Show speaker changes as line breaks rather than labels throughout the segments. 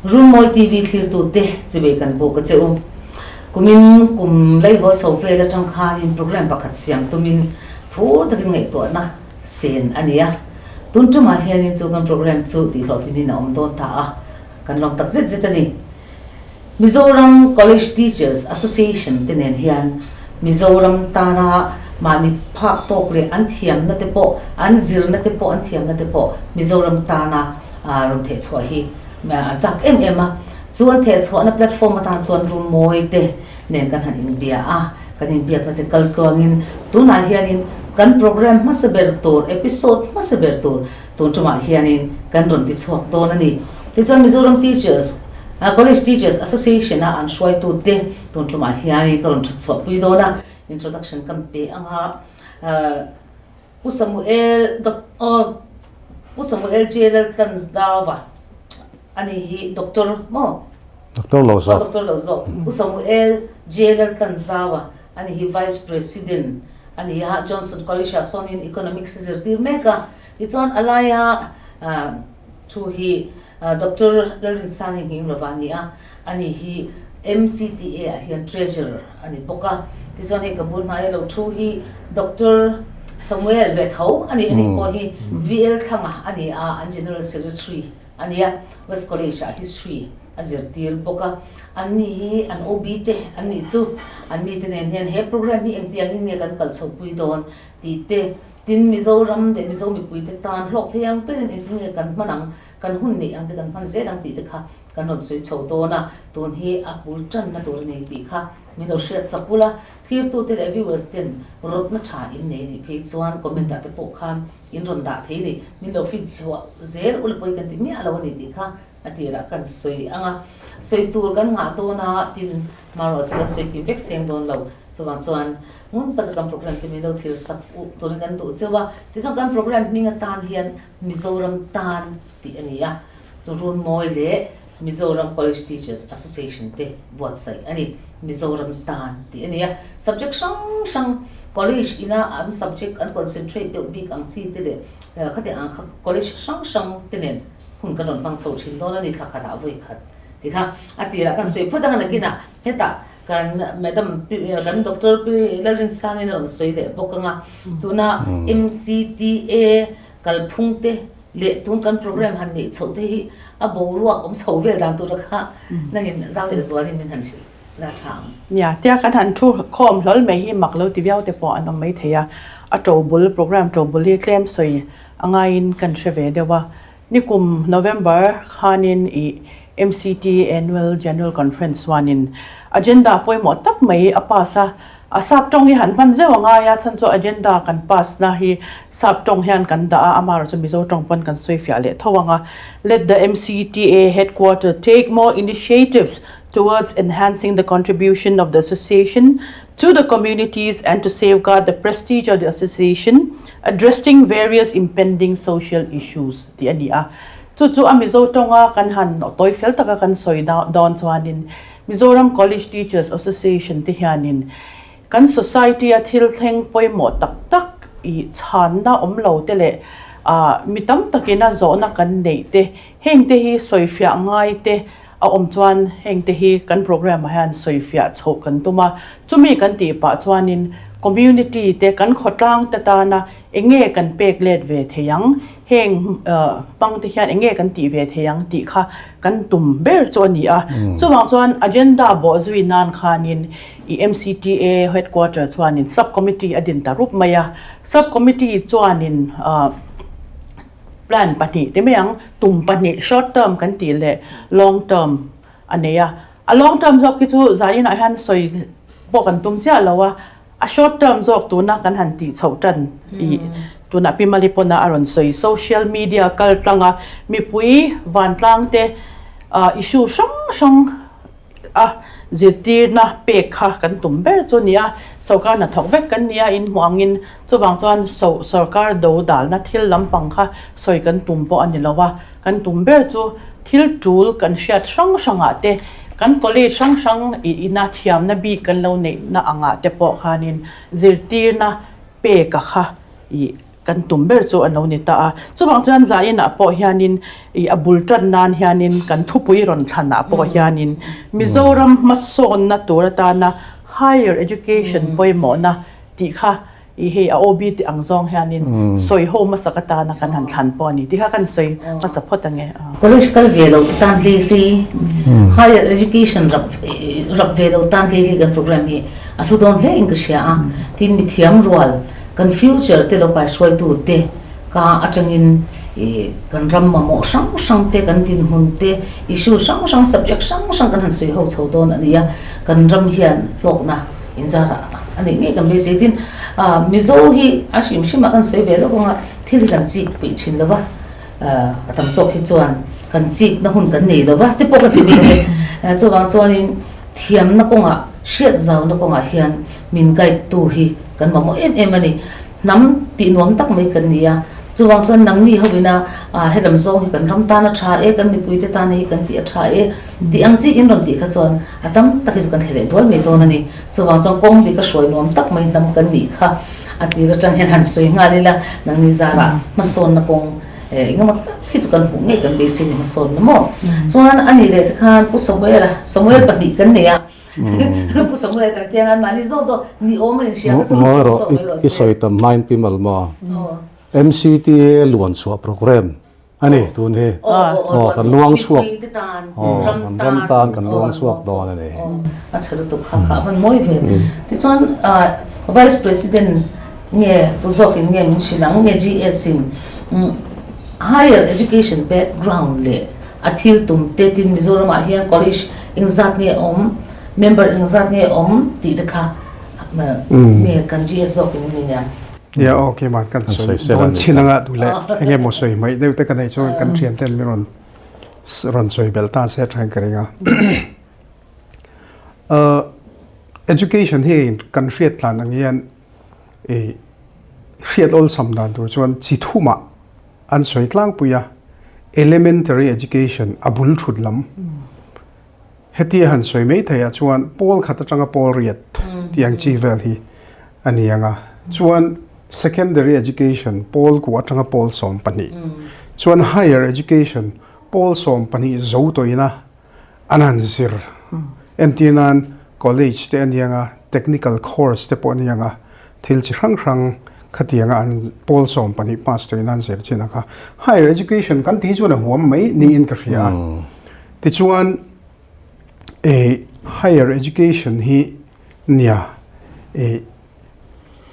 Runmawi TV thlirtute chibei kan buk a che u. Kumin kum leihawl chho vel atang khanin program pakhat siam tumin phur takin ngaihtuahna sen a ni a. Tun tumah hianin chu kan program chu tihhlawhtlinin a awm dawn ta a, kan lawm tak zet zet a ni. Mizoram College Teachers Association te nen hian Mizoram tana mahni phak tawk leh an thiamna te pawh, an zirna te pawh, an thiamna te pawh Mizoram tana rawn thehchhuah hi an chak em em a. Chu an thehchhuahna platform atan chuan Runmawi te nen kan han inbia a, kan inbiakna te kal tluangin tunah hianin kan program hmasa ber tur, episode hmasa ber tur Tun tumah hianin kan rawn ti chhuak dawn a ni. Tichuan Mizoram Teachers, College Teachers Association a an hruaitute tun tumah hianin ka rawn that chhuahpui dawn a, introduction kan pe ang a. Pu Samuel, Pu Samuel J. Laltlanzdawa a ni hi Doctor maw?
Doctor lo zawk.
Doctor lo zawk. Pu Samuel J. Laltlanzawa a ni hi Vice President a ni a, Johnson College ah sawnin Economics a zirtir mek a. Tichuan a laia thu hi Doctor Lalrinsangi Nghinglova a ni a, ani hi MCTA ah hian Treasurer a ni bawk a. Tichuan hei ka bul hnaia lo thu hi Doctor Samuel ve tho a ni, ani pawh hi VL Thlanga a ni a, an General Secretary a ni a, West College ah History a zirtir bawk a. Anni hi an OB te an nih chu, anni te nen hian he program hi engtiangin nge kan kal chhopui dawn tih te, Tin, Mizoram leh Mizo mipuite tan hlawk thei ang berin engtin nge kan hman ang, kan hun neih ang te kan hman zel ang tih te kha kan rawn sawi chho dawn a, tun hi a bul tanna tur a nei tih kha min lo hriat sak ula, thlirtute leh viewers ten rawtna tha in nei anih phei chuan comment ah te pawh khan in rawn dah thei a ni, min lo fin chhuah zel ula pawi kan ti miah lo a ni tih kha a tirah kan sawi ang a, sawi tur kan ngah dawn a, tin hmarawh chu kan sawi kim vek seng dawn lo, chuvang chuan ngun taka kan program te min lo thlir sak u turin kan duh cheu a, tichuan kan program hming atan hian Mizoram tan tih a ni a, chu Runmawi leh Mizoram College Teachers Association te buatsaih a ni, Mizoram tan tih a ni a, subject hrang hrang college ina an subject an concentrate deuh bik ang chi te leh khatiang ang kha college hrang hrang te nen Hun kan rawn hmang chho thin dawn a ni thla khatah vawi khat ti kha a tirah kan sawi phawt ang a nakinah hetah kan madam kan doctor pi Lalrinsangin a rawn sawi leh bawk ang a tuna MCTA kalphung te leh tun kan program han neih chhoh te hi a boruak awm chho vel dan tura kha nangin zau leh zualin min han hrilh la tha ang.
Nia, tia kan han thu khawm hlawl mai hi mak lo ti viau te pawh an awm mai thei a, a to bul program to bul hi tlem sawi a ngaiin kan hre ve deuh a. Nikum November khanin i MCT Annual General Conference chuanin agenda pawimawh tak mai a pass a, a sap tawng hi han hman zeuh a ngai a, chhan chu agenda kan pass na hi sap tawng hian kan dah a, amaherawhchu chu Mizo tawng pawn kan sawi fiah leh tho ang a. Let the MCTA headquarter take more initiatives towards enhancing the contribution of the association to the communities and to safeguard the prestige of the association addressing various impending social issues tih a ni a. Chu chu a Mizo tawnga kan han tawi fel taka kan sawi dawn chuanin Mizoram College Teachers Association te hianin kan society a thil thleng pawimawh tak tak i chhanna awm lo te leh mi tam takina zawhna kan neih te heng te hi sawifiah ngai te A awm chuan heng te hi kan program ah hian sawifiah chhoh kan tum a, chumi kan tih pah chuanin community te kan khawtlang te tana eng nge kan pek let ve thei ang, heng hmang te hian eng nge kan tih ve thei ang tih kha kan tum ber chu a ni a. Chuvang chuan agenda bawh zui nan khanin i MCTA headquarter chuanin sub committee a din ta rup mai a, sub committee chuanin Plan pahnih ti mai ang, tum pahnih short term kan tih leh long term a nei a. A long term zawk hi chu zainah hian sawi pawh kan tum chiah lo a, a short term zawk tuna kan han tih chhoh tan ih tunah Pi Mali pawna a rawn sawi social media kal tlanga mipui vantlang te issue hrang hrang a zirtirna pek kha kan tum ber chu a ni a, sorkar hnathawk vek kan ni a, inhmuh angin chuvang chuan sorkar do dalna thil lampang kha sawi kan tum pawh a ni lo a, kan tum ber chu thil tul kan hriat hrang hrangah te, kan college hrang hrang ina thiamna bik kan lo neihna angah te pawh khanin zirtirna peka kha ih. kan tum ber chu a lo ni ta a. Chuvang chuan zainah pawh hianin ih a bul tan nan hianin kan thupui rawn thlanah pawh hianin Mizoram hmasawnna tur atana higher education pawimawhna tih kha ih hei a OB tih ang zawng hianin sawi ho hmasak atana kan han thlan pawh a ni tih kha kan sawi hmasa phawt ange.
College kal ve lo te tan hlei hlei, higher education rap rap ve lo tan hlei hlei kan program hi a hlu dawn hle in ka hria a, tin mithiam rual Kan future te lo kaihruaitu te ka atangin ih kan ram mamawh hrang hrang te, kan dinhmun te, issue hrang hrang, subject hrang hrang kan han sawi ho chho dawn a ni a, kan ram hian hlawkna inzarah a nih ngei kan beisei. Tin, ah Mizo hi a hrim hrimah kan sawi ve lawk anga thil hi kan chik peih thin lo va, a tam zawk hi chuan kan chikna hun kan nei lo va te pawh ka ti mai ang e. Chuvang chuanin thiamna kawngah, hriat zauna kawngah hian min guide tu hi kan mamawh em em a ni. Hnam tih nuam tak mai kan ni a, chuvang chuan nangni ho ina helam zawng hi kan ram tan a tha e, kan mipuite tan hi kan tih a tha e tih ang chi in rawn tih kha chuan a tam tak hi chu kan thle leh dual mai dawn a ni. Chuvang chuan kawng dik a hruai nuam tak mai hnam kan nih kha a tir atang hian han sawi nghal ila, nangni zarah hmasawnna kawng engemaw tak hi chu kan hmuh ngei kan beisei ni hmasawnna maw. Chuan a nih leh tikhan Pu Samuel-a, Samuel pahnih kan nei a. Pu Samuel kan tiang an mahni zawk zawk ni awm a inhria kha chu
Ngawi rawh, i sawi tam hmain pi mal maw? MCTA luan chhuah program a ni tun hi. Aw kan luang chhuak. Aw kan ram tan kan luang chhuak dawn a ni.
A tha lutuk kha kha a van mawi ve. Tichuan Vice President nge tu zawkin nge min hrilh ang nge GS in Higher Education background leh A thil tum te tin Mizoramah hian college engzat nge awm, member engzat nge awm tih te kha nge kan GS zawk in ni nia.
Nia aw keimah kan sawi dawn chin anga duh leh enge maw sawi hmaih deuh te ka neih chuan kan thian ten min rawn rawn sawi belh ta se thain ka ring a. Education hi kan hriat tlan ang hian hriat awlsam dan tur chuan chi thumah An sawi tlangpui a, Elementary Education a bul thut lam. Hetia han sawi mai theiah chuan pawl khat atanga pawl riat tih ang chi vel hi a ni ang a. Chuan Secondary Education pawl ku atanga pawl 12. Chuan Higher Education pawl 12 zo tawina an han zir. Entir nan college te a ni ang a, technical course te pawh a ni ang a, thil chi hrang hrang khatianga an pawl 12 pass tawhin an zir chin a kha. Higher education kan tih hi chuan a huam mai niin ka hria a. Tichuan eh higher education hi nia eh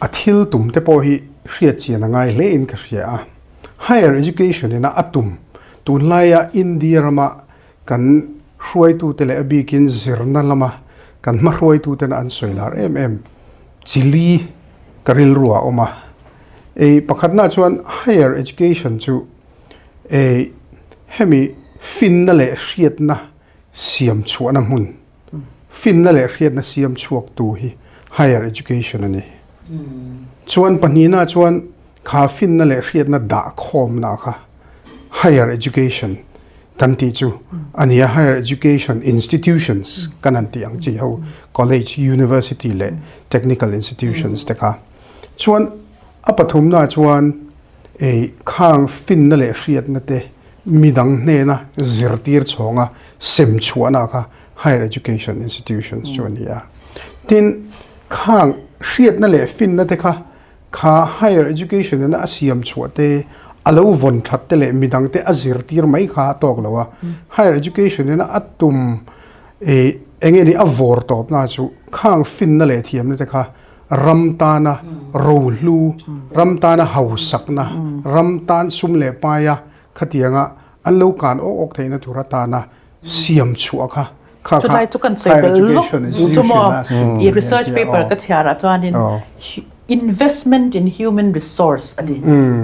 a thil tum te pawh hi hriat chian a ngai hle in ka hria a. Higher education ina a tum tunlaia India rama Kan hruaitute leh a bikin zirna lama kan hmahruaituten an sawi lar em em chili ka rilru ah a awm a. Ei pakhatna chuan higher education chu ei hemi finna leh hriatna siam chhuahna hmun, finna leh hriatna siam chhuaktu hi higher education a ni. Chuan pahnihna chuan kha finna leh hriatna dah khawmna kha higher education kan tih chu a ni a, higher education institutions kan han tih ang chi ho college, university leh technical institutions te kha. Chuan a pathumna chuan ei khang finna leh hriatna te midang hnena zirtir chhawnga sem chhuahna kha higher education institutions chu a ni a. Tin, khang hriatna leh finna te kha Kha higher education ina a siam chhuah te, a lo vawn that te leh midang te a zirtir mai kha a tawk lo a. Higher education ina a tum eh eng nge ni a vawr tawpna chu khang finna leh thiamna te kha ram tana rohlu, ram tana hausakna, ram tan sum leh paia khatianga an lo kan awk awk theihna tur atana siam chhuah kha kha kha
Chulai chu kan sawi
higher
bel lawk
education
chu
institution
maw
a
i research paper ka chhiar ah chuanin investment in human resource a ti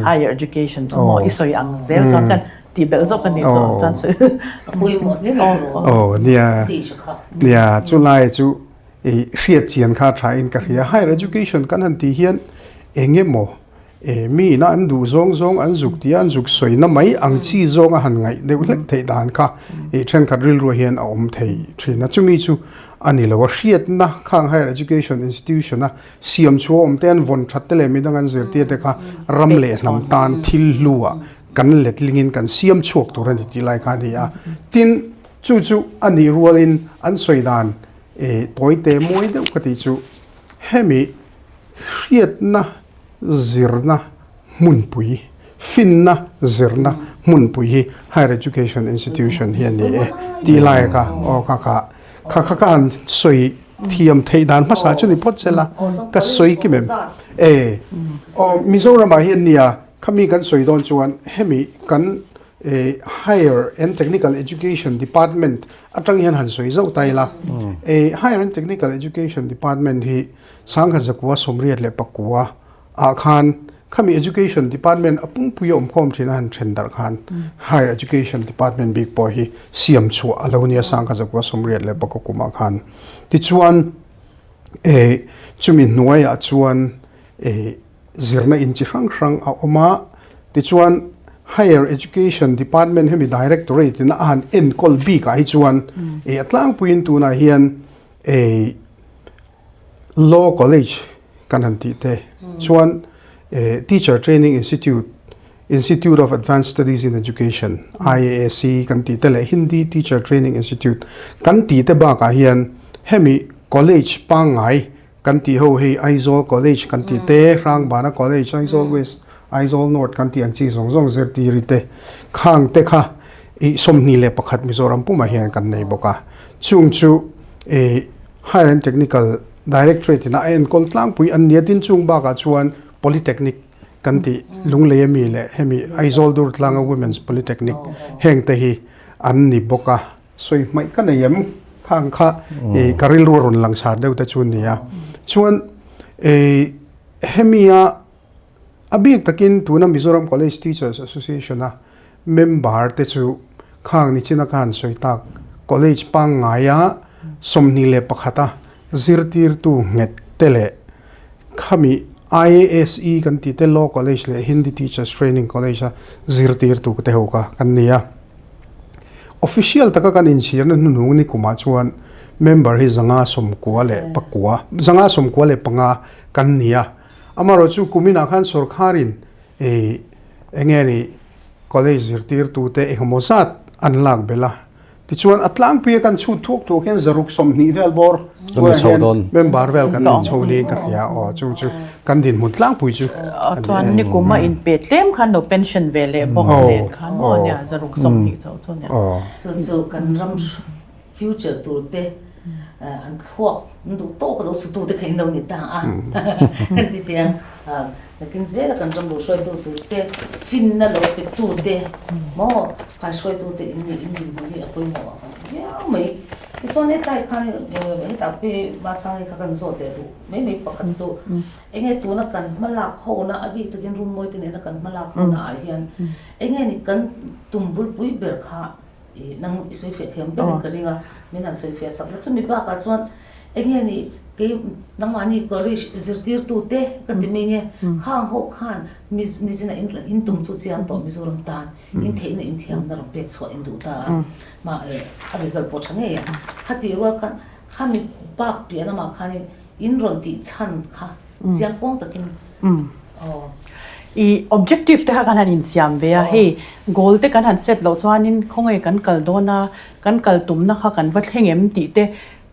higher education chu maw i sawi ang zel chuan kan tih belh zawk a ni chu chuan sawi
Pawimawh hle mai tiraw
Oh nia
stage kha.
nia chulai chu i hriat chian kha tha in ka hria higher education kan han tih hian engemaw E mi ina an duh zawng zawng an zuk tia an zuk sawina mai ang chi zawnga han ngaih deuh hlek theih dan kha e thenkhat rilruah hian a awm thei thin a. Chumi chu a ni lo a, hriatna khang higher education institution a siam chhuah awm te an vawn that te leh midang an zirtir te kha ram leh hnam tan thil hluah kan letlingin kan siam chhuak tur a ni tih lai kha a ni a. Tin, chu chu a nih rualin an sawi dan e tawite mawi deuh ka tih chu hemi hriatna zirna hmunpui, finna zirna hmunpui hi higher education institution hi a ni e tih lai kha aw kha kha kha kha ka han sawi thiam theih dan hmasa chu ni phawt sela ka sawi kim em e aw Mizoramah hian nia khami kan sawi dawn chuan hemi kan e higher and technical education department atang hian han sawi zauh ta ila e higher and technical education department hi Sangha zakua 89 ah khan khami education department a pumpuia awmkhawm thin a han then darh khan higher education department bik pawh hi siam chhuah a lo nia Sangha zakua 84 kumah khan tichuan eh chumi hnuaiah chuan eh zirna in chi hrang hrang a awm a tichuan higher education department hemi directorate in a han enkawl bik ah hi chuan eh a tlangpuiin tunah hian eh Law College kan han tih te chuan Teacher Training Institute, Institute of Advanced Studies in Education, IASE, kan tih te leh Hindi Teacher Training Institute kan tih te bakah hian hemi college pangngai kan tih ho hei Aizawl College kan tih te, Hrangbana College, Aizawl West, Aizawl North kan tih ang chi zawng zawng zirtiri te khang te kha ih 21 Mizoram pumah hian kan nei bawk a. Chung chu ih Higher and Technical Directorate in a enkawl tlangpui an nia tin chung bakah chuan Polytechnic kan tih Lunglei ami leh hemi Aizawl Durtlanga Women's Polytechnic heng te hi an ni bawk a. Sawi hmaih ka nei em khang kha ih ka rilru a rawn langsar deuh te chu a ni a. Chuan ih hemi a A bik takin tuna Mizoram College Teachers Association a member te chu khang nichina ka han sawi tak college pangngaia 21 a zirtirtu nghet te leh khami IASE kan tih te Law College leh Hindi Teachers Training College a zirtirtu te ho kha kan ni a. Official taka kan inchhirna hnuhnung ni kumah chuan member hi 599, 595 kan ni a. Amaherawh chu kuminah khan sorkharin ih eng nge ni college zirtirtute engemaw zat an lak belh a, tichuan a tlangpuia kan chhut thuak thuak hian 120 vel bawr buaiah hian member vel kan inchho niin ka hria aw chung chu kan dinhmun tlangpui chu a ni e.
Chuan nikum a inpe tlem khan lo pension ve leh bawk nen khan maw nia 120 chauh chu nia.
Chu chu kan ram Future tur te an thluak an duh tawk lo sutu te kha in lo ni ta a kan ti teh ang nakin zela kan ram lo hruaitu tur te finna lo pe tu te maw kan hruaitu te in nih in dinhmun hi a pawimawh viau mai tichuan hetlai khan hetah pawh hi Masang hi kha kan zawt leh duh mai mai pakhat chu enge tuna kan hmalak hona a bik takin Runmawi te nena kan hmalak hona ah hian enge ni kan tum bulpui ber kha I nang i sawi fiah thiam ber in ka ring a, min han sawi fiah sak la. Chumi bakah chuan eng nge ni kei nangmahni college zirtirtu te ka ti mai nge, khang ho khan mizina in in tum chu chiang tawh Mizoram tan in theihna in thiamna rawn pek chhuah in duh ta a, mah a result pawh tha ngei ang. Khatih rual khan khami bak piah lamah khanin in rawn tih chhan kha chiang kuang takin aw.
I objective te kha kan han insiam ve a, hei goal te kan han set loh chuanin khawnge kan kal dawn a, kan kal tumna kha kan va thleng em tih te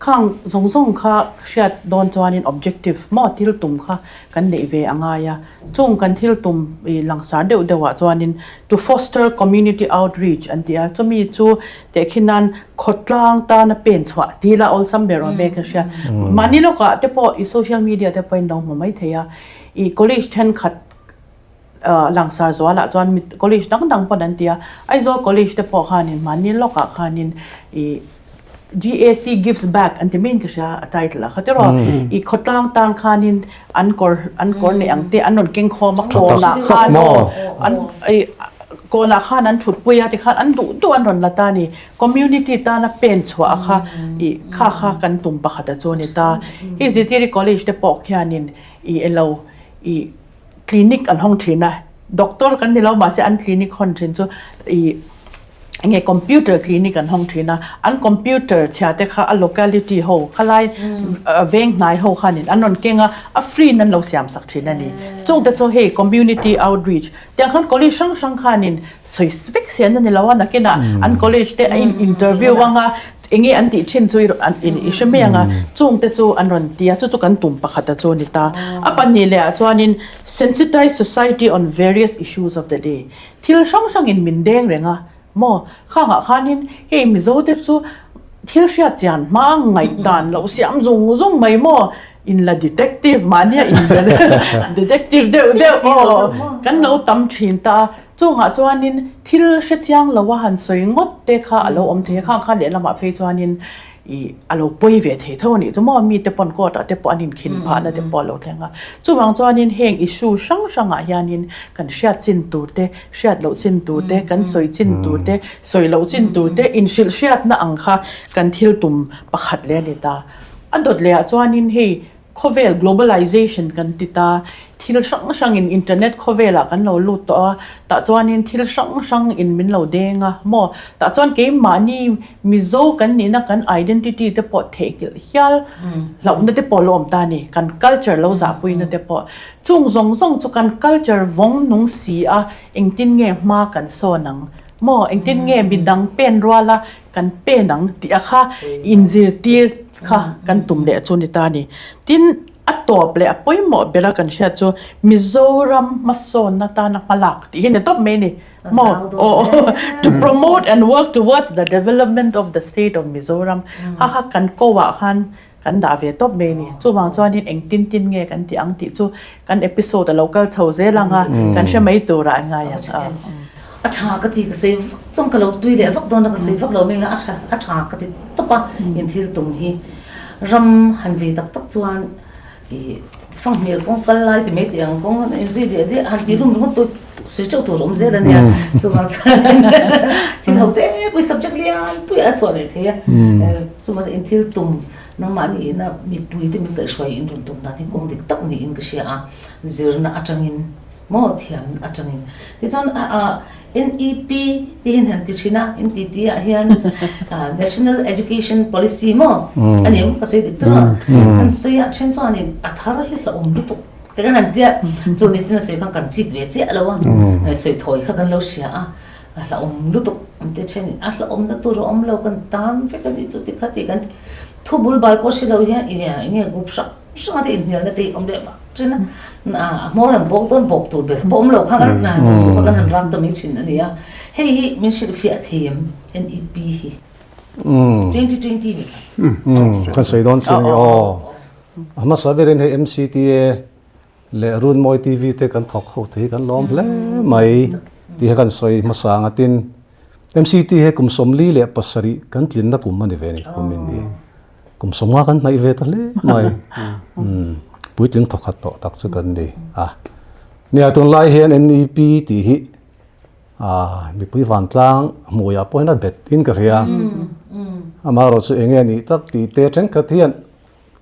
khang zawng zawng kha hriat dawn chuanin objective maw thil tum kha kan neih ve a ngai a. Chung kan thil tum i langsar deuh deuh ah chuanin to foster community outreach an ti a, chumi chu Tehkhin nan khawtlang tana pen chhuah tih la awlsam ber awm e ka hria. Mahni lawkah te pawh i social media te pawhin lo hmu mai thei a. I college thenkhat langsar zualah chuan college dang dang pawn an ti a. Aizawl college te pawh khanin mahni lawkah khanin i GAC gives back an ti maiin ka hria a title ah kha tiraw. I khawtlang tan khanin an kawr an kawr neih ang te an rawn keng khawm a kawnah khan aw an i kawnah khan an thut pui a tikhan an duh duh an rawn la ta a ni community tana pen chhuah a kha i kha kha kan tum pakhat a chu a ni ta hi zirtiri college te pawh khianin i elo i. Clinic an hawng thin a, doctor kan ni lo mahse an clinic hawn thin chu ih enge computer clinic an hawng thin a, an computer chhia te kha a locality ho khalai veng hnai ho khanin an rawn keng a, a free in an lo siam sak thin a ni. Chung te chu hei community outreach tiang khan college hrang hrang khanin sawi vek sian a ni lo a, nakinah an college te a in interview anga Enge an tih thin chu i hre mai ang a, chungte chu an rawn ti a, chu chu kan tum pakhata chu a ni ta. A pahnih leh ah chuanin sensitize society on various issues of the day, thil hrang hrangin min deng reng a maw, khangah khanin hei Mizo te chu thil hriat chian hma ngaihdan loh siam zung zung mai maw, in la detective mahnia in detective deuh deuh aw kan lo tam thin ta a. Chungah chuanin thil hre chiang lo a han sawi ngawt te kha a lo awm thei a, khang khan lehlamah phei chuanin ih a lo pawi ve thei tho a nih chu maw, mite pawn court ah te pawh an inkhin phahna te pawh a lo thleng a. Chuvang chuanin heng issue hrang hrangah hianin kan hriat chin tur te, hriat loh chin tur te, kan sawi chin tur te, sawi loh chin tur te inhrilh hriatna ang kha kan thil tum pakhat leh a ni ta. A dawt lehah chuanin hei Khawvel globalization kan ti ta, thil hrang hrangin internet khawvelah kan lo lut tawh a, tah chuanin thil hrang hrangin min lo deng a maw? Tah chuan keimahni Mizo kan nihna kan identity te pawh theihnghilh hial hlauhna te pawh a lo awm ta a ni, kan culture lo zahpuina te pawh. Chung zawng zawng chu kan culture vawng nung si a, engtin nge hma kan sawn ang maw? Engtin nge midang pen ruala kan pen ang tih a kha inzirtir kha kan tum leh chu ni ta a ni. Tin, a tawp leh a pawimawh bera kan hriat chu Mizoram hmasawnna tana hmalak tih hi ni tawp mai a ni maw? Aw to promote and work towards the development of the state of Mizoram kha kha kan ko ah khan kan dah ve tawp mai a ni. Chuvang chuanin engtin tin nge kan tih ang tih chu kan episode a lo kal chho zel ang a, kan hre mai turah an ngai ang.
A tha ka ti ka sawi vak chuan ka lo tui leh vak dawn a, ka sawi vak lo mai a, a tha a tha ka ti tawp a, in thil tum hi ram han ve tak tak chuan ih fanghmir kawng kal lai ti mai tih ang kawng in zui leh leh han tih rum ringawt pawh sawi teuh tur a awm zel a nia, chuvang chuan thil ho te pawh subject lian pui a chhuah leh thei a, chuvang chuan in thil tum nangmahni ina mipui te min kaihhruai in rawn tum dan hi kawng dik tak niin ka hria a, zirna atangin maw thiam atangin tichuan NEP te hian han ti thin a, in ti ti ah hian National Education Policy maw a ni em ka sawi dik tawh a, an sawi a then chuanin a thar hi hlauhawm lutuk. Te kan han tia, chu ni chin a sawi khan kan chip ve chiah lo a, sawi thawi kha kan lo hria a, a hlauhawm lutuk an ti then in, a hlauhawm na tur a awm lo kan tan vek a ni chu ti kha ti kan ti, thu bul bal pawh hre lo hian ih enge group hrang hrang a te inhnialna te hi awm leh vak thin a, a hmawr han bawk dawn bawk tur ber pawh awm lo kha kan kha kan han rak ta mai thin a ni a, hei hi min hrilhfiah thei em NEP hi 2020 ni kha.
Kan sawi dawn chiang e aw. A hmasa berin hei MCTA leh Runmawi TV te kan thawk ho thei kan lawm hle mai tih kha kan sawi hmasa ang a tin MCT he kum 47 kan tlinna kum a ni ve ni kumin hi kum 50 kan hnaih ve ta hle mai puitling thawkhat tawh tak chu kan ni a nia tunlai hian NEP tih hi Mipui vantlang hmuiah pawh hian a bet in ka hria. Amaherawh chu enge a nih tak tih te thenkhat hian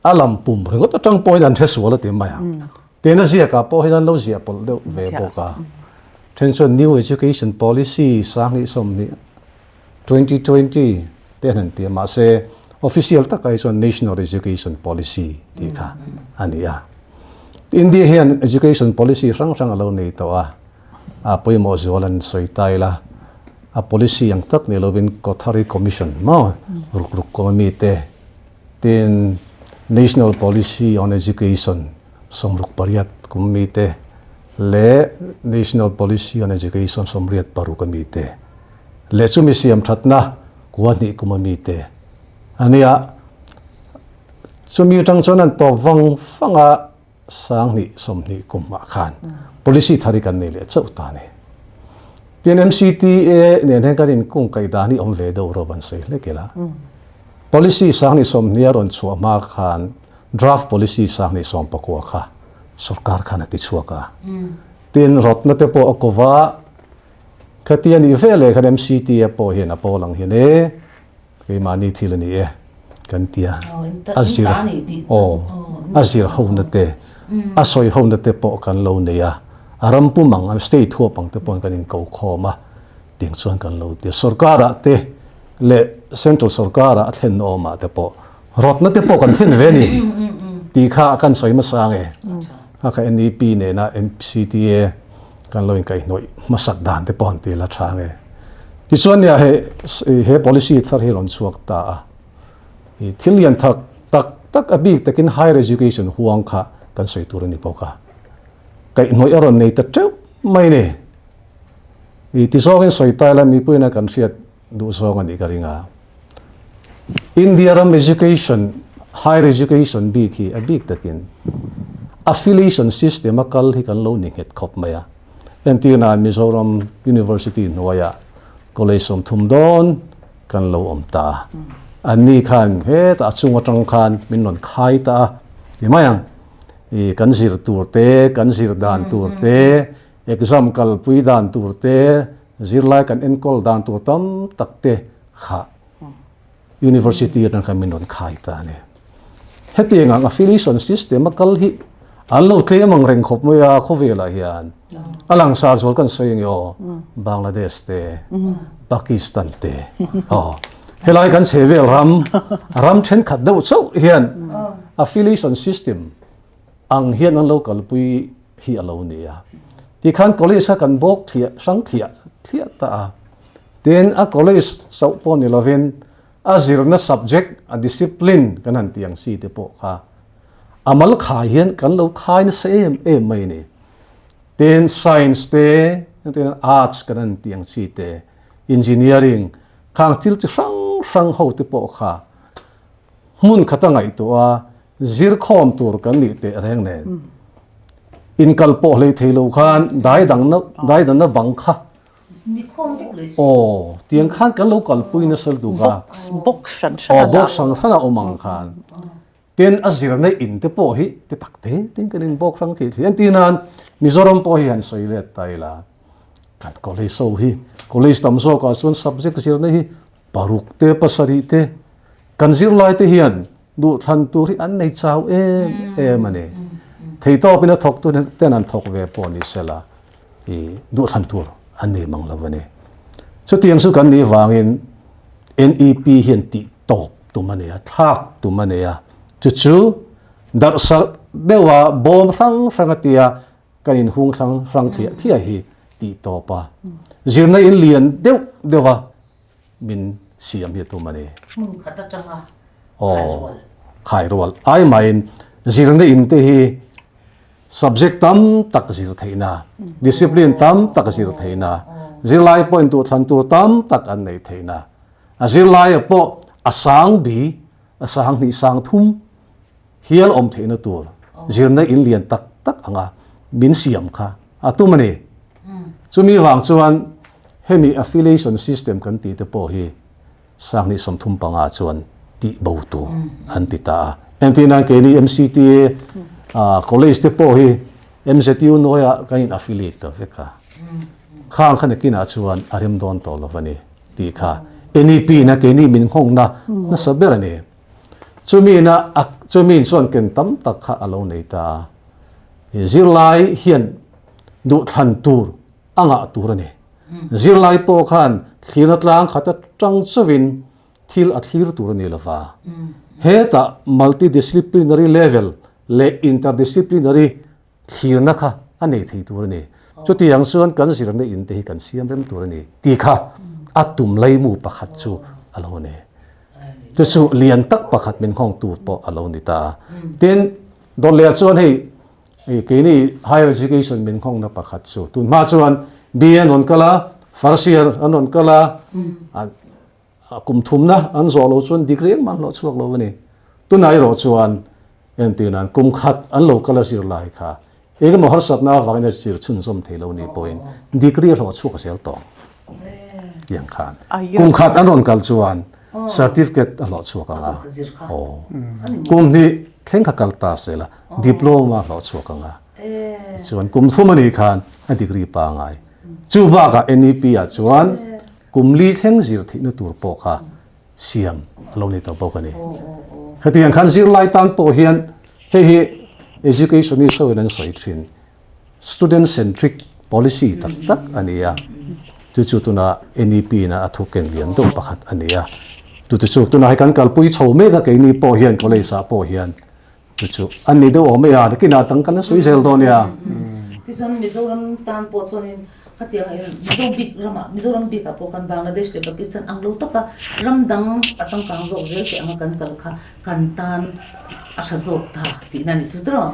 a lam pum ringawt atang pawhin an hre sual a ti mai ang. Tin a ziakah pawh hian an lo ziah pawlh deuh ve bawk a. Then chuan New Education Policy 2020, 2020 te an han ti a mahse official takah hi chuan National Education Policy tih kha a ni a. India hian education policy hrang hrang a lo nei tawh a. A pawimawh zual an sawi ta ila, a policy ang tak ni lovin Kothari Commission maw ruk ruk kawng ami te tin National Policy on Education 68 kum mi te leh National Policy on Education 86 ami te leh chumi siam thatna kua hnih kum ami te a nia. Chumi atang chuan an tawp vang vang a. 2020 kum ah khan policy thar hi kan nei leh chauh ta a ni. Tin MCTA nen hian kan inkung kaih dan hi awm ve deuh rawh an sawi hlek ila. Policy 2020 a rawn chhuah hma khan draft policy 2019 kha sorkar khan a ti chhuak a. Tin rawtna te pawh a ko va, khati a nih ve leh khan MCTA pawh hian a pawl ang hian e, Keimahni thil a ni e kan ti a, a zir aw a zir hona te a sawi hona te pawh kan lo nei a. A ram pum ang, state huap ang te pawhin kan inko khawm a, tiang chuan kan lo ti a. Sorkarah te leh central sorkarah a thlen awmah te pawh rawtna te pawh kan thlen ve a ni tih kha kan sawi hmasa ang e. A kha NEP nena MCTA kan lo inkaihhnawih hmasak dan te pawh han ti la tha ang e. Tichuan nia he he policy thar hi rawn chhuak ta a. I thil lian thak tak tak a bik takin higher education huang kha kan sawi tur a ni bawk a. Kaihhnawih a rawn nei ta teuh mai ni. I ti zawngin sawi ta ila mipuiin a kan hriat duh zawng a nih ka ring a. India ram education, higher education bik hi a bik takin affiliation system a kal hi kan lo ni nghet khawp mai a. Entirnaah Mizoram University hnuaiah college 30 dawn kan lo awm ta a. Anni khan hetah a chung atang khan min rawn khai ta a ti mai ang. I kan zir tur te, kan zir dan tur te, exam kalpui dan tur te, zirlai kan enkawl dan tur tam tak te kha university atang khan min rawn khai ta a ni. Hetiang ang affiliation system a kal hi an lo tlem ang reng khawp mai a khawvelah hian a langsar zual kan sawi ang e aw Bangladesh te, Pakistan te aw helai kan chhe vel ram ram thenkhat deuh chauh hian affiliation system ang hian an lo kalpui hi a lo ni a. Tikhan college kha kan bawk thliah hrang thliah thliah ta a. Tin, a college chauh pawh ni lovin a zirna subject, a discipline kan han tih ang si te pawh kha a mal khai hian kan lo khai nasa em em mai a ni. Tin, science te, tin arts kan han tih ang si te, engineering khang thil chi hrang hrang ho te pawh kha hmun khata ngaihtuah a zirkhawm tur kan nih teh reng nen inkal pawh hlei thei lo khan dai dang na dai dan na bang kha aw tiang khan kan lo kalpui nasa lutuk a
box hran hran
aw box hran hran a awm ang khan tin a zirna in te pawh hi ti tak te tin kan in bawk hrang thei thei an ti nan Mizoram pawh hi han sawi let ta ila kan college ho hi college tam zawkah chuan subject zirna hi Paruk te pasarih te kan zirlai te hian duhthlan tur hi an nei chau em em a ni. Theitawpin a thawk tu ten an thawk ve pawh ni sela i duhthlan tur an nei mang lo a ni. Chutiang chu kan nih vangin NEP hian tih tawp tum a nei a, thlak tum a nei a. Chu chu darhsarh deuha bawm hrang hrang a tia kan inhung hrang hrang thliah thliah hi tih tawp a. Zirna in lian deuh deuh a min siam hi a tum a ni.
Hmun khat atanga khai rual.
Khai rual. Ai maiin zirna in te hi subject tam tak zir theihna, discipline tam tak zir theihna, zirlai pawhin duhthlan tur tam tak an neih theihna, a zirlaia pawh a sang bi, a sang hnih sang thum hial awm theihna tur zirna in lian tak tak anga min siam kha a tum a ni. Chumi vang chuan hemi affiliation system kan tih te pawh hi Sanghnih 35 chuan tih bo tur an ti ta a. Entirnan keini MCTA college te pawh hi MZU hnuaiah kan in affiliate ta vek a. Khang kha nakinah chuan a rem dawn tawh lo a ni tih kha NEP na keini min nghawngna nasa ber a ni. Chumi na chumi chuan ken tam tak kha a lo nei ta a. Zirlai hian duhthlan tur a ngah tur a ni. Zirlai pawh khan thlirna tlang khat atang chauhin thil a thlir tur a ni lova. Hetah multidisciplinary level leh interdisciplinary thlirna kha a nei thei tur a ni. Chutiang chuan kan zirna in te hi kan siam rem tur a ni tih kha a tum laimu pakhat chu a lo ni. Chu chu lian tak pakhat min nghawng tur pawh a lo ni ta a. Tin, dawt leh chuan hei keini higher education min nghawngna pakhat chu tun hma chuan BA an rawn kal a, first year an rawn kal a, kum thumna an zawh lo chuan degree engmah an hlawh chhuak lo a ni. Tunah erawh chuan entir nan kum khat an lo kal a zirlai kha engemaw harsatna avangin a zir chhunzawm thei lo ni pawhin degree a hlawh chhuak zel tawh tiang khan kum khat an rawn kal chuan certificate a hlawh chhuak ang a, kum hnih thleng kha kal ta se la diploma a hlawh chhuak ang a, tichuan kum thum a nih khan a degree pangai. Chu bakah NEP ah chuan kum li thleng zir theihna tur pawh kha siam a lo ni tawh bawk a ni. Khatiang khan zirlai tan pawh hian hei hi educationist ho in an sawi thin. Student centric policy tak tak a ni a, chu chu tuna NEP na a thu ken lian deuh pakhat a ni a. Chu chu chu tuna hei kan kalpui chho mek a keini pawh hian college ah pawh hian chu chu a ni deuh awm e a, nakinah dang kan la sawi zel dawn nia.
Tichuan Mizoram tan pawh chuanin khatiang Mizo bik ramah Mizoram bikah pawh khan Bangladesh leh Pakistan ang lo taka ram dang a changkang zawk zel teh anga kan kal kha kan tan a tha zawk ta tihna a ni chu tiraw?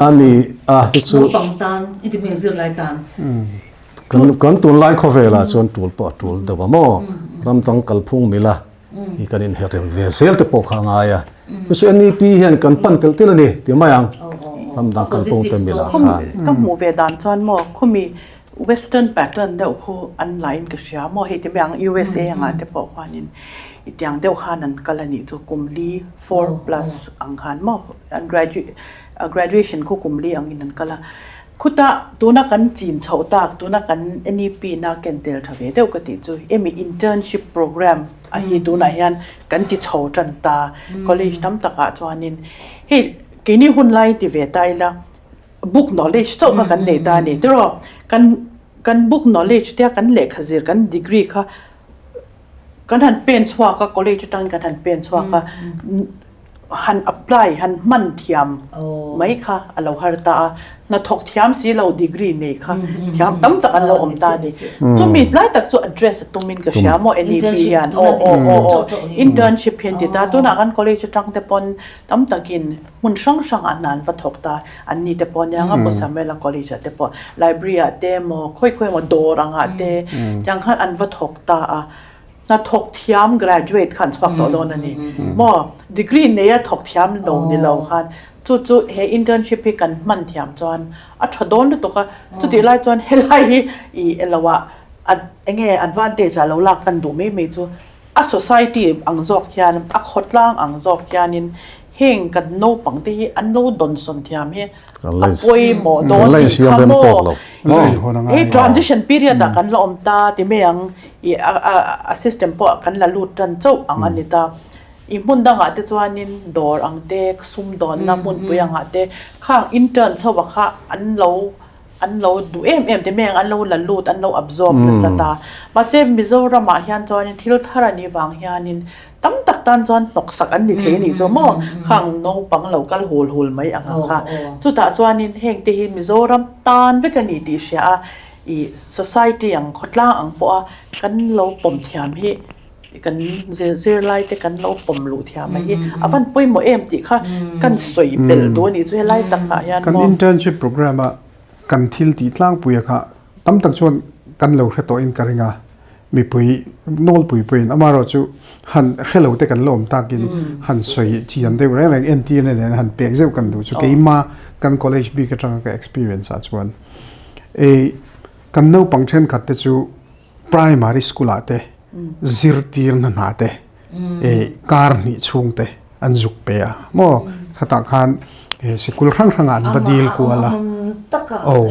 A ni a ti chu.
Naupang tan i ti hmel zirlai tan.
Kan kan tunlai khawvelah chuan tul pawh a tul deuh a maw? Ram dang kalphung mila hi kan inherrem ve zel te pawh kha a ngai a. Chu chu NEP hian kan pan telh telh a ni ti mai ang. Ram dang kalphung te mila khan.
Ka hmuh ve dan chuan maw khumi Western pattern deuh khu an la in ka hria maw hei ti mai ang USA anga te pawh khuanin i tiang deuh khan an kal a nih chu kum li four plus ang khan maw an graduate graduation khu kum li angin an kal a khutah tuna kan chin chhoh tak tuna kan NEP na ken tel tha ve deuh ka tih chu hemi internship program a hi tunah hian kan ti chho tan ta college tam takah chuanin hei keini hun lai ti ve ta ila book knowledge chauh kha kan nei ta a ni tiraw kan kan book knowledge tia kan lehkha zir kan degree kha kan han pen chhuak a college atangin kan han pen chhuak a han apply han hman thiam mai kha a lo har ta a hnathawk thiam si lo degree nei kha thiam tam tak an lo awm ta a ni chumi tlai tak chu address a tumin ka hria maw NEP hian aw aw aw aw internship hian ti ta tunah kan college atang te pawn tam takin hmun hrang hrangah hna an va thawk ta, an ni te pawh aniang a, Pu Samuela College ah te pawh library ah te emaw khawi khawi emaw dawr angah te tiang khan an va thawk ta a, hna thawk thiam graduate kha an chhuak tawh dawn a ni maw, degree neia thawk thiam lo ni lo khan chu chu he internship hi kan hman thiam chuan a tha dawn lutuk a, chutih lai chuan helai hi ih elo ah enge advantage ah lo lak kan duh mai mai chu A society ang zawk hian, a khawtlang ang zawk hianin heng kan naupang te hi an lo dawnsawn thiam hi a pawimawh dawn tih kha maw? Hei transition period ah kan la awm ta ti mai ang, i a system pawh kan la lut tan chauh ang a ni ta. I hmun dangah te chuanin dawr ang te, sumdawnna hmunpui angah te khang intern chho ah kha an lo an lo duh em em te meng an lo la lut an lo absorb nasa ta mahse Mizoram ah hian chuanin thil thar a nih vang hianin tam tak tan chuan hnawksak an ni thei a nih chu maw khang naupang lo kal hul hul mai ang ang kha chutah chuanin heng te hi Mizoram tan vek a ni tih hria a ih society ang khawtlang ang pawh a kan lo pawm thiam hi Kan zirlai te kan lo pawm luh thiam a hi a van pawimawh em tih kha kan sawi belh duh a nih chu helai takah hian
maw. Kan internship program a kan thil tih tlangpui a kha tam tak chuan kan lo hre tawh in ka ring a, mipui nawlpui pawhin amaherawh chu han hre lo te kan la awm takin han sawi chian deuh reng reng entirna nen han pek zeuh kan duh chu keima kan college bik atanga ka experience ah chuan ei kan naupang thenkhat te chu Primary school ah te zirtirna hna te kar hnih chhung te an zuk pe a maw khatah khan sikul hrang hrang ah an va dil kual a aw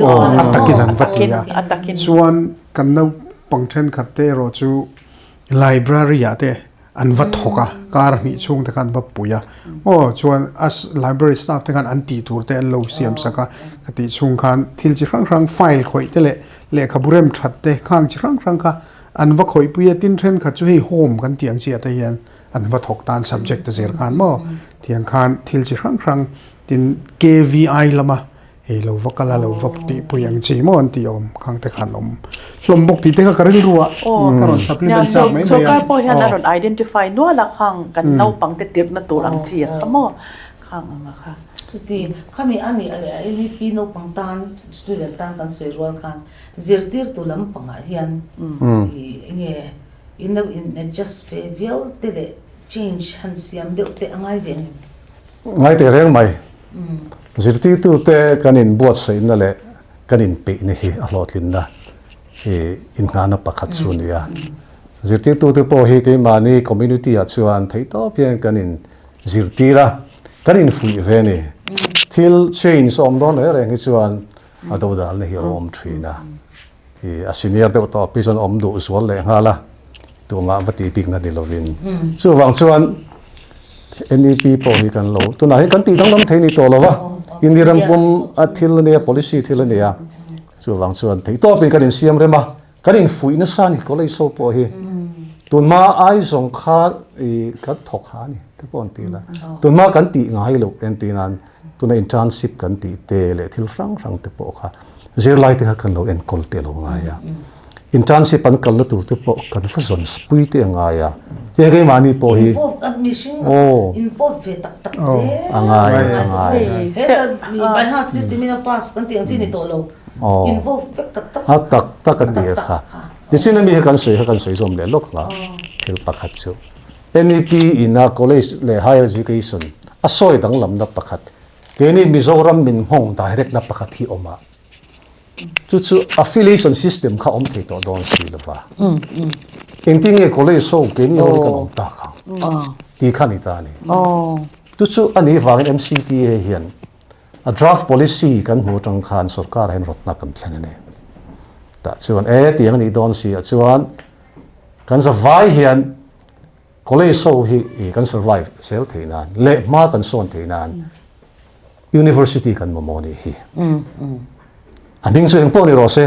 aw a takin an va ti a chuan kan naupang thenkhat te erawh chu library ah te an va thawk a, kar hnih chhung te khan an va pui a, aw chuan a library staff te khan an tih tur te an lo siam sak a, ka tih chhung khan thil chi hrang hrang file khawih te leh lehkhabu rem that te khang chi hrang hrang kha an va khawih pui a, tin thenkhat chu hei home kan tih ang chiah te hian an va thawk tan subject te zir khan maw tiang khan thil chi hrang hrang tin KVI lama Hei lo va kal a lo va tihpui ang chi maw an tih awm khang te khan awm hlawm bawk tih te kha ka rilru a ka rawn supplement chak mai mai a.
Sawrkar pawh hian a rawn identify nual a khang kan naupang te tirhna tur ang chi a kha maw khang ang a kha.
Chuti khami a nih leh a NEP naupang tan student tan kan sawi rual khan zirtirtu lampangah hian i enge in lo in adjust ve viau te leh change han siam deuh te a ngai ve ang em?
Ngai teh reng mai. Zirtirtute kan inbuatsaihna leh kan inpeihna hi a hlawhtlinna hi innghahna pakhat chu a ni a. Zirtirtute pawh hi keimahni community ah chuan theihtawp hian kan inzirtir a, kan infuih ve a ni. Thil change a awm dawn reng reng hi chuan a dodalna hi a lo awm thin a. A senior deuh tawh pi chuan awm duh zual leh nghal a, tumah va tih bikna ni lovin. Chuvang chuan NEP pawh hi kan lo tunah hian kan tih danglam thei ni tawh lo va. India ram pum a thil a nia, policy thil a nia. Chuvang chuan theihtawpin kan insiam rem a, kan infuih nasa a ni college ho pawh hi. Tunhma Aizawng kha i kan thawk ha a ni te pawh an ti la. Tunhma kan tih ngai loh entir nan tuna internship kan tih te leh thil hrang hrang te pawh kha zirlai te kha kan lo enkawl te lo ngai a. Internship an kalna tur te pawh kan va zawn pui te a ngai a. Hei keimahni pawh hi
Involve a mihring
aw
involve ve tak tak zel
a ngai a ngai.
Heta mi by heart system in a pass kan tih ang chi ni tawh lo.
Aw
Involve vek tak tak
a tak tak a ti a kha. Nichin ami hi kan sawi kha kan sawi zawm leh lawk ang a thil pakhat chu NEP in a college leh higher education a sawi danglamna pakhat keini Mizoram min nghawng direct na pakhat hi awm a. Chu chu affiliation system kha awm thei tawh dawn si lo va. Engtin nge college ho keini ho hi kan awm tak ang tih kha ni ta a ni. Chu chu a nih vangin MCTA hian a draft policy kan hmuh atang khan sorkar hian rawtna kan thlen a ni. Tah chuan e tiang a nih dawn si ah chuan kan zavai hian college ho hi kan survive zel theih nan leh hma kan sawn theih nan University kan mamawh nih hi. A hming chu engpawh ni rawh se.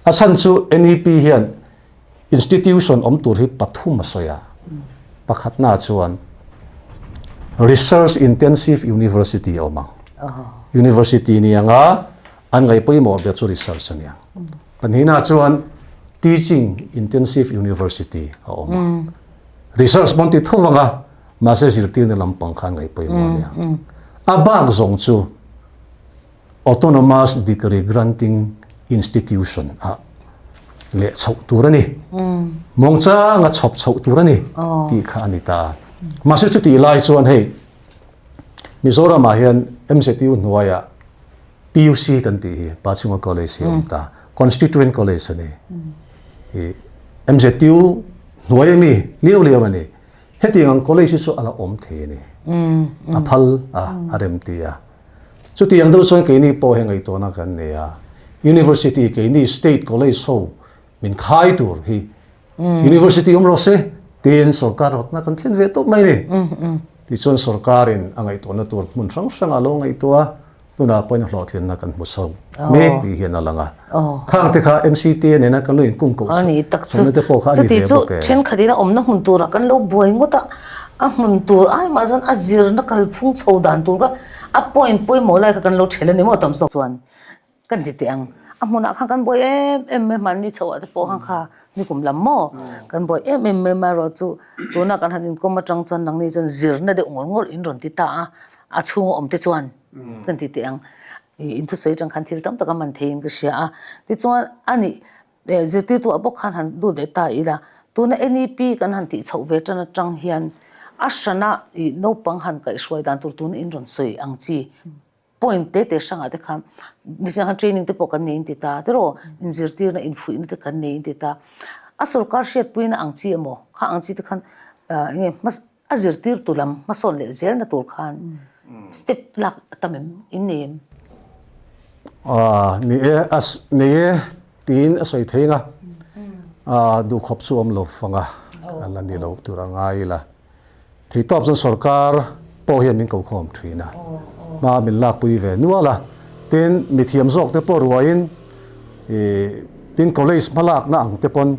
A chhan chu NEP hian institution awm tur hi pathum a sawi a. Pakhatna chuan Research Intensive University a awm ang. University ni anga an ngaih pawimawh ber chu research a ni ang. Pahnihna chuan Teaching Intensive University a awm ang. Research pawn ti tho vang a, Mahse zirtirna lampang khan ngaih pawimawh a nia. A bak zawng chu Autonomous Degree Granting Institution ah leh chhoh tur a ni. Muangchanga chhawp chhoh tur a ni tih kha a ni ta. Mahse chutih lai chuan hei Mizoramah hian MZU hnuaiah PUC kan tih hi Pachhunga College hi a awm ta. Constituent College a ni. MZU hnuai ami liau liau a ni. Hetiang ang college hi chu a la awm thei a ni. A phal a, a rem ti a. Chutiang deuh chuan keini pawh hi ngaihtuahna kan nei a. University keini state college ho min khai tur hi University awm rawh se tiin sorkar rawtna kan thlen ve tawp mai a ni. Tichuan sorkarin a ngaihtuahna tur hmun hrang hrangah a lo ngaihtuah a. Tunah pawhin hlawhtlinna kan hmu so mek tih hian a lang a. Khang te kha MCTA nena kan lo inkung koh chhawmna te pawh kha a ni ve bawk e.
Chuti chu thenkhatin a awmna hmun turah kan lo buai ngawt a, a hmun tur ai mah chuan a zirna kalphung chho dan tur kha a point pawimawh lai kha kan lo ṭhelh a ni maw tam zawk chuan kan ti teh ang. A hmunah khan kan buai em em mai hmanni chhoh ah te pawh khan kha nikum lam maw kan buai em em mai amaherawhchu tuna kan han inkawm atang chuan nangni chuan zirna deuh ngawr ngawr in rawn ti ta a, a chhunga awm te chuan. Kan ti teh ang. I inthusawi atang khan thil tam tak a man theiin ka hria a. Tichuan a nih zirtirtu ah bawk khan han lut leh ta ila, tuna NEP kan han tih chhoh ve tan atang hian a hrana i naupang han kaihhruai dan tur tuna in rawn sawi ang chi point te te hrangah te khan nichina khan training te pawh kan nei in ti ta tiraw, inzirtirna infuihna te kan nei in ti ta. A sorkar hriatpuina ang chi emaw kha ang chi te khan eng nge A zirtirtu lam hmasawn leh zelna tur khan step lak a tam em? In nei em?
Ni e, a nei e tiin a sawi thei ang a, duhkhawp chu awm lo fang a, a la ni lo tur a ngai ila. Theitawp chuan sorkar pawh hian min kokhawm thin a, hma min lakpui ve nual a, tin mithiam zawk te pawh ruaiin tin college hmalakna ang te pawn,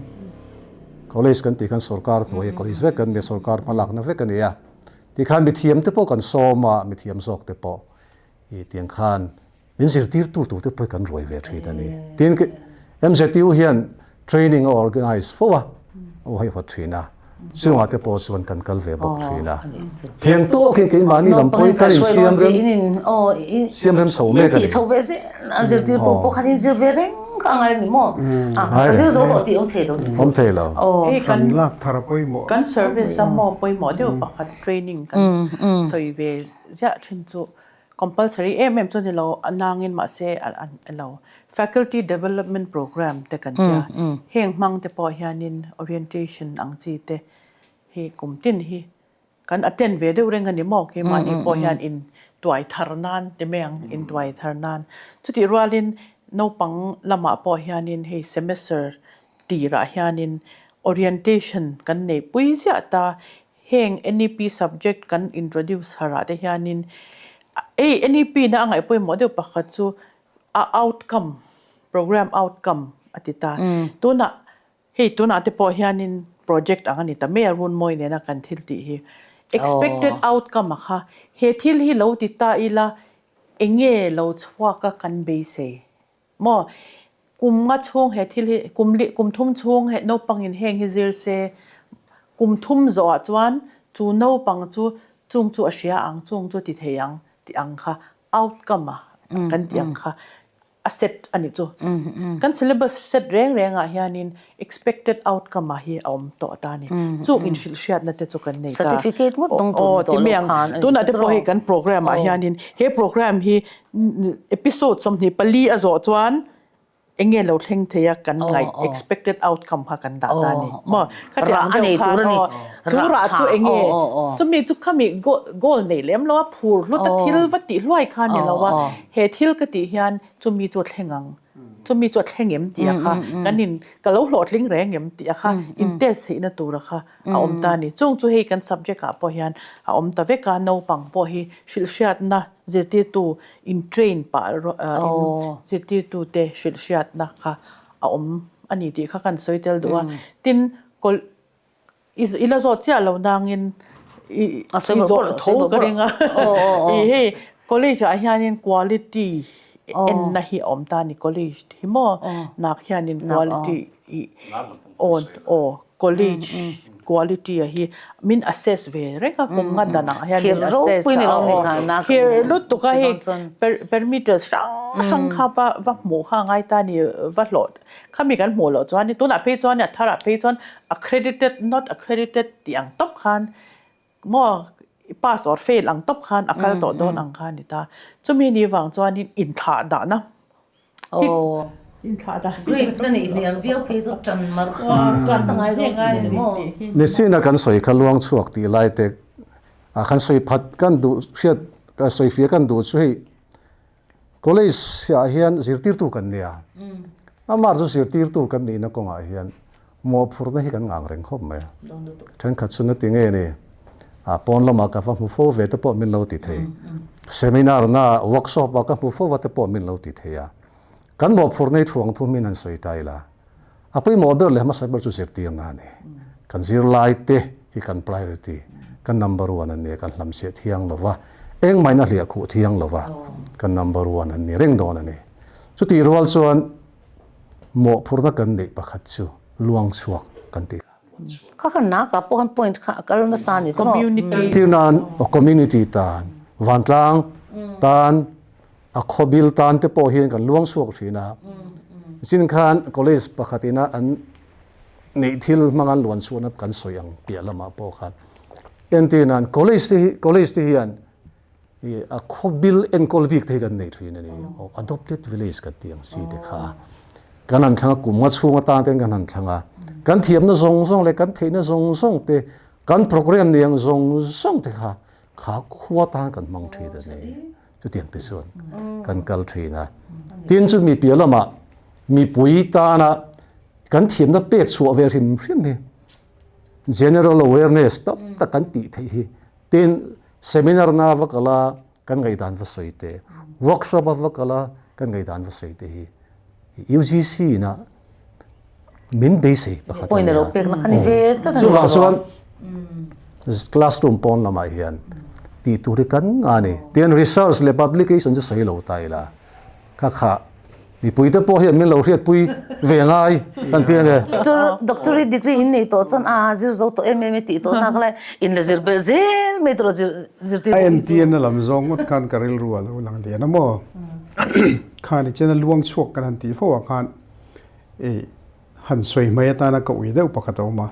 College kan tih khan sorkar hnuaia college vek kan nia, sorkar hmalakna vek a ni a. Tikhan mithiam te pawh kan sawm a, mithiam zawk te pawh i tiang khan min zirtirtu tur te pawh hi kan ruai ve thin a ni. Tin, MZU hian training a organize fo a, a haihawt thin a, chungah te pawh chuan kan kal ve bawk thin a. Theng tawkin keimahni lam pawhin kan insiam rem siam rem chho mek a ni.
Chho ve zel a zirtirtu pawh khan inzir ve reng kha a ngai a ni maw? A zir zo tawh tih awm thei lo ni chu.
Awm thei lo.
Hei kan
lak thar a pawimawh.
Kan service a maw pawimawh deuh pakhat training kan sawi ve ziah thin chu compulsory em em chu ni lo a nangin mahse a lo faculty development program te kan tia heng hmang te pawh hianin orientation ang chi te hi kum tin hi Kan attend ve deuh reng a ni maw? Keimahni pawh hian in tuai thar nan ti mai ang, in tuai thar nan. Chutih rualin naupang lamah pawh hianin hei semester tirah hianin orientation kan nei pui ziah ta. Heng NEP subject kan introduce harah te hianin. Hei NEP na a ngaih pawimawh deuh pakhat chu a outcome, program outcome a ti ta. Tunah hei tunah te pawh hianin project ang a ni ta mai a, Runmawi nena kan thil tih hi. Expected outcome a kha he thil hi lo ti ta ila enge lo chhuak a kan beisei Maw? Kum nga chhung he thil hi, kum li, kum thum chhung he naupangin heng hi zir se, kum thum zawhah chuan chu naupang chu chung chu a hria ang, chung chu ti thei ang tih ang kha outcome a kan tih ang kha a set a nih chu. Kan syllabus set reng rengah hianin expected outcome ah hi a awm tawh ta a ni. Chung inhrilhhriatna te chu kan nei ta.
Certificate ngawt dawng tur ni tawh lo khan a ni.
Tunah te pawh hei kan program ah hianin he program hi Episode 24 a zawh chuan eng nge lo thleng thei a kan ngaih expected outcome kha kan dah ta a ni. Maw? Khati ang deuh khan aw chu rah chu eng nge chumi chu khami goal nei lem lo a phur hlut a thil va tih hluai kha a ni lo a he thil ka tih hian chumi chu a thleng ang chumi chu a thleng em tih a kha kan in ka lo hlawhtling reng em tih a kha in test theihna tur a kha a awm ta a ni. Chung chu hei kan subject ah pawh hian a awm ta vek a naupang pawh hi hrilhhriatna Zirtirtu in train pah in zirtirtute hrilh hriatna kha a awm a ni tih kha kan sawi tel duh a. Tin, i la zawt chiah lo nangin i zawh tho ka ring a. I hei college ah hianin quality enna hi a awm ta a ni college hi maw nak hianin quality i aw College quality a hi min assess ve reng a kum nga dan ah hian min assess a aw khir lutuk a hei perimeters hrang hrang kha va va hmuh kha a ngai ta a ni va hlawh khami kan hmuh loh chuan tunah phei chuan a tharah phei chuan accredited not accredited tih ang tawp khan maw pass or fail ang tawp khan a kal tawh dawn ang kha a ni ta chumi ni vang chuanin inthlah dahna
Nisina kan sawi kha luang chhuak tih lai te a kan sawi phat kan duh hriat sawi fia kan duh chu hei college ah hian zirtirtu kan nia amah chu zirtirtu kan nihna kawngah hian mawhphurhna hi kan ngang reng khawp mai a thenkhat chu na ti nge ni a pawn lamah ka va hmu fo ve te pawh min lo ti thei seminar na workshop ah ka hmu fo va te pawh min lo ti thei a kan mawhphurhna hi thuang thu min han sawi ta ila a pawimawh ber leh hmasa ber chu zirtirna a ni kan zirlai te hi kan priority kan number one an ni a kan hlamchhiah thiang lova engmahina hliah khuh thiang lova kan number one an ni reng dawn a ni chutih rual chuan Mawhphurhna kan neih pakhat chu luang chhuak kan ti.
Kha khan na ka pawh khan point kha a kal nasa a ni tawh.
Tir nan community tan, vantlang tan, a khawbil tan te pawh hian kan luang chhuak thin a. Chin khan college pakhat ina an neih thil hmang an luan chhuahna kan sawi ang piah lamah pawh khan entir nan college te hi college te hian I a khawbil enkawl bik te hi kan nei thin a ni. Adopted village kan tih ang si te kha. Kan han thlang a, kum nga chhung atan ten kan han thlang a. Kan thiamna zawng zawng leh kan theihna zawng zawng te, kan program nei ang zawng zawng te kha, kha khua tan kan hmang thin a ni. Chutiang te chuan kan kal thin a. Tin chu mi piah lamah mipui tana kan thiamna pek chhuah ve hrim hrim hi general awareness tam tak kan tih theih hi Tin, seminar na va kal a, kan ngaihdan va sawi te, workshop a va kal a, kan ngaihdan va sawi te hi UGC ina min beisei pakhat a nia. Chuvang chuan classroom pawn lamah hian tih tur hi kan ngah a ni. Tin, research leh publication chu sawi lo ta ila. Kha kha mipui te pawh hian min lo hriatpui ve ngai kan ti ange.
Doctorate degree in nei tawh chuan a zir zo tawh em em e tih tawh nak lai in la zir belh zel mai tur a zir zirtir
A entir na lam zawng ngawt khan ka rilru a lo lang lian a maw. Khan i chen a luang chhuak kan han tih fo ah khan i han sawi hmai atana ka ui deuh pakhat a awm a.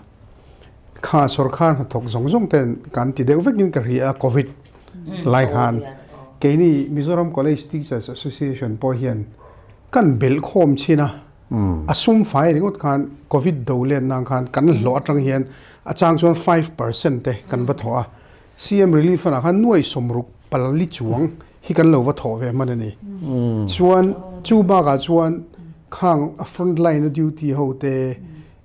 Kha sawrkhar hnathawk zawng zawng ten kan ti deuh vekin ka hria a covid lai khan keini Mizoram College Teachers Association pawh hian kan belh khawm chhin a, a sum fai ringawt khan covid do let nan khan kan hlawh atang hian a chang chuan 5% te kan va thawh a, CM Relief Fund ah khan nuai sawmruk pali chuang hi kan lo va thawh ve hman a ni. Chuan chu bakah chuan khang a front line a duty ho te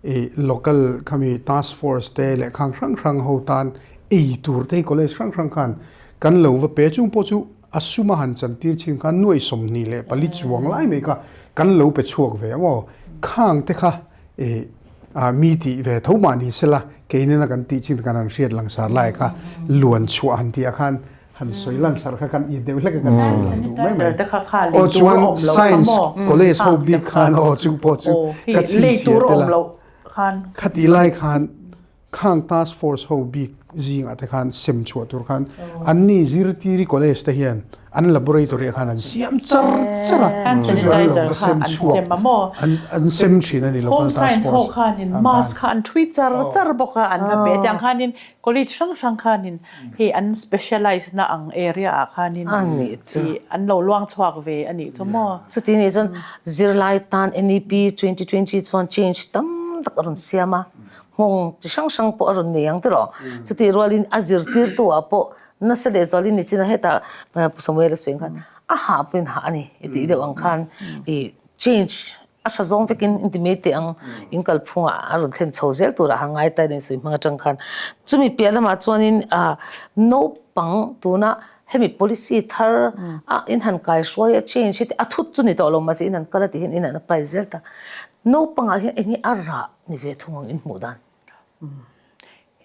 i local khami task force te leh khang hrang hrang ho tan ei tur te hi college hrang hrang khan kan lo va pe chung pawh chu. a suma han chantir chin kha nuai 24 chuang lai mai kha kan lo pe chhuak ve maw khang te kha e a mi ti ve tho ma ni sela keinena kan ti chin kan an hriat langsar lai kha luan chhuah han ti a khan han soi lan sar kha kan i deuh hlek kan soi lan duh mai mai o chuan science college ho bi khan o chu pawh chu ka chhin chhiar te la khati lai khan khang task force ho bik zingah te khan sem chhuah tur khan anni zirtiri college te hian an laboratory ah khan an siam char char a
Hand sanitizer kha an sem a maw?
An sem thin a ni local
task force. Home science ho khanin mask kha an thui char char bawk a an va pe tiang khanin college hrang hrang khanin hei an specialize na ang area ah khanin an lo luang chhuak ve a nih chu maw?
Chuti nih chuan zirlai tan NEP 2020 chuan change tam tak a rawn siam a. Nghawng chi hrang hrang pawh a rawn nei ang tiraw. Chutih rualin a zirtirtu ah pawh nasa leh zualin ni chin a hetah Pu Samuel a sawi ang khan a hah pawhin hah a ni i tih deuh ang khan i change a tha zawng vekin in ti mai teh ang in kalphungah a rawn thlen chho zel turah ha ngai ta nen sawi hmang atang khan. Chumi piah lamah chuanin naupang tuna hemi policy thar a in han kai hruai a change hi a thut chu ni tawh lo mahse in han kal a tih hian in han apply zel ta. Naupangah hian eng nge a rah ni ve thung ang in hmuh dan?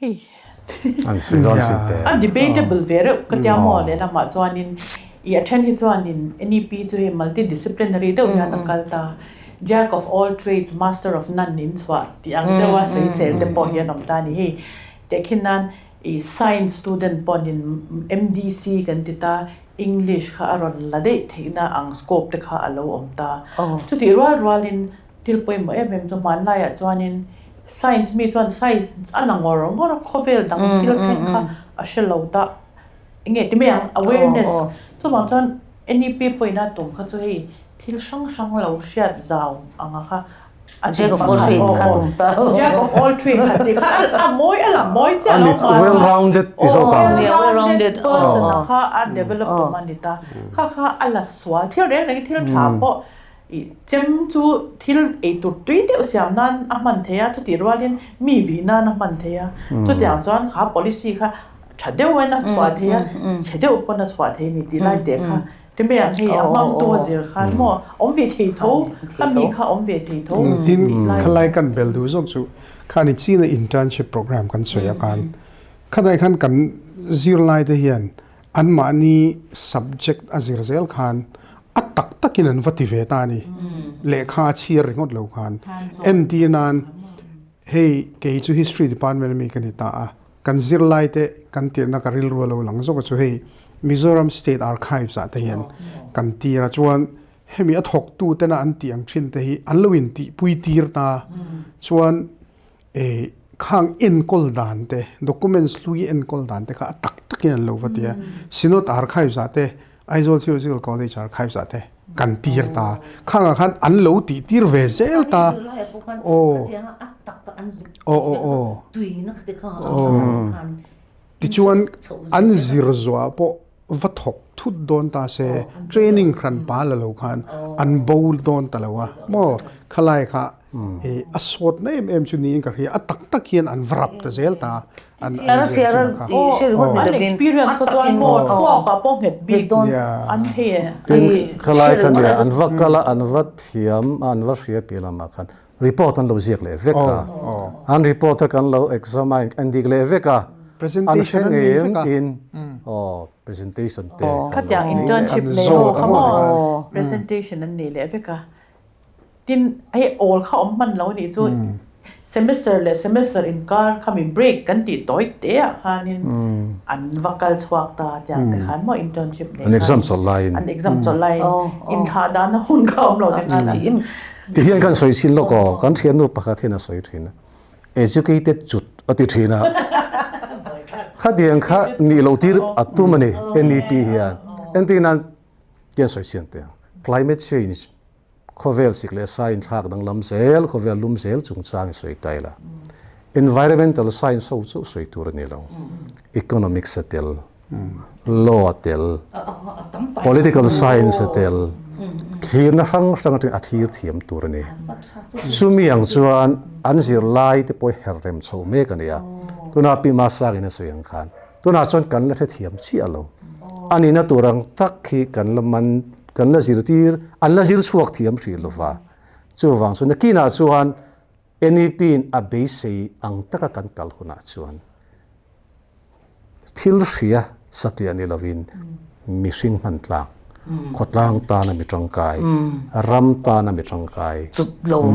Hei.
An sawi dawn si te.
A debatable ve reuh ka tia maw lehlamah chuanin i a then hi chuanin NEP chu hei multidisciplinary deuh hian a kal ta. Jack of all trades, master of none in chhuah tih ang deuha sawisel te pawh hi an awm ta a ni. Hei tehkhin nan i science student pawhin MDC kan ti ta, English kha a rawn la daih theihna ang scope te kha a lo awm ta. Chutih rual rualin thil pawimawh em em chu hmanlaiah chuanin science mi chuan science a la ngawr ngawr a, khawvel dang thil thleng kha a hre lo ta. Enge ti mai ang awareness chuvang chuan NEP pawhin a tum kha chu hei thil hrang hrang lo hriat zau anga kha
A jack of all trade kha tum ta.
Jack of all trade kha ti kha a mawi a lang mawi chiah lo
ma. Well rounded ti zawk
ang. Well rounded person a kha a develop tum a ni ta. Kha kha a la sual thil reng reng thil tha pawh i chem chu thil ei tur tui deuh siam nan a hman thei a chutih rualin mi vih nan a hman thei a. Chutiang chuan kha policy kha tha deuhin a chhuah thei a chhe deuh pawn a chhuah thei a ni tih lai teh kha Ti mai ang hei a hmangtu a zir khan maw awm ve thei tho, kha mi kha awm ve thei tho.
Tin, khalai kan bel duh zawk chu khani china internship program kan sawi a khan khatai khan kan zirlai te hian anmahni subject a zir zel khan a tak takin an va ti ve ta a ni. Lehkha a chhiar ringawt lo khan entir nan hei kei chu history department ami ka ni ta a. Kan zirlai te kan tirhna ka rilru a lo lang zawk a chu hei Mizoram State Archives ah te hian kan tir a chuan hemi a thawk tu tena an tih ang thin te hi an lo in tih pui tir ta chuan eh khang enkawl dan te documents hlui enkawl dan te kha a tak tak in an lo va ti a Synod Archives ah te Aizawl Theological College Archives ah te kan tir ta khangah khan an lo tih tir ve zel ta aw aw aw aw tichuan an zir zuah pawh va thawk thut dawn ta se training hran pa la lo khan an bo dawn ta lo a maw khalai kha a sawt na em em chu niin ka hria a tak tak hian an va rap ta zel ta
an an experience kha chuan maw thluak ah pawh nghet bik an thei e
tin khalai kha nia an va kal a an va thiam a an va hria piah lamah khan report an lo ziak leh vek a an report a kan lo exam a an dik leh vek a an hre ngei em tiin aw presentation te
khatiang internship nei ho kha maw presentation an nei leh vek a Tin, hei awl kha awm hman lo nih chu semester leh semester inkar kha mi break kan tih tawi te ah khanin an va kal chhuak ta tiang te khan maw internship nei
khan an exam chawlh laiin
an exam chawlh laiin inthlah dana hun kha awm lo te khan an
Ti hian kan sawi chin lawk aw, kan thiannu pakhat hian a sawi thin a, educated chut a ti thin a, khatiang kha nih loh tir a tum a ni NEP hian, entir nan tian sawi chian teh ang, climate change Khawvel sik leh sa inthlak danglam zel, khawvel lum zel chungchang i sawi ta ila. Environmental science ho chu sawi tur a ni lo. Economics a tel, law a tel, political science a tel, thlirna hrang hrang atangin a thlir thiam tur a ni. Chumi ang chuan an zirlai te pawh hi her rem chho mek a ni a. Tuna Pi Masangin a sawi ang khan tunah chuan kan la hrethiam chiah lo. A nihna tur ang tak hi kan la man, kan la zirtir, an la zir chhuak thiam hrih lova. Chuvang chu nakinah chuan NEP in a beisei ang taka kan kal hunah chuan thil hria satliah ni lovin mihring hman tlak, khawtlang tana mi tangkai, ram tana mi tangkai,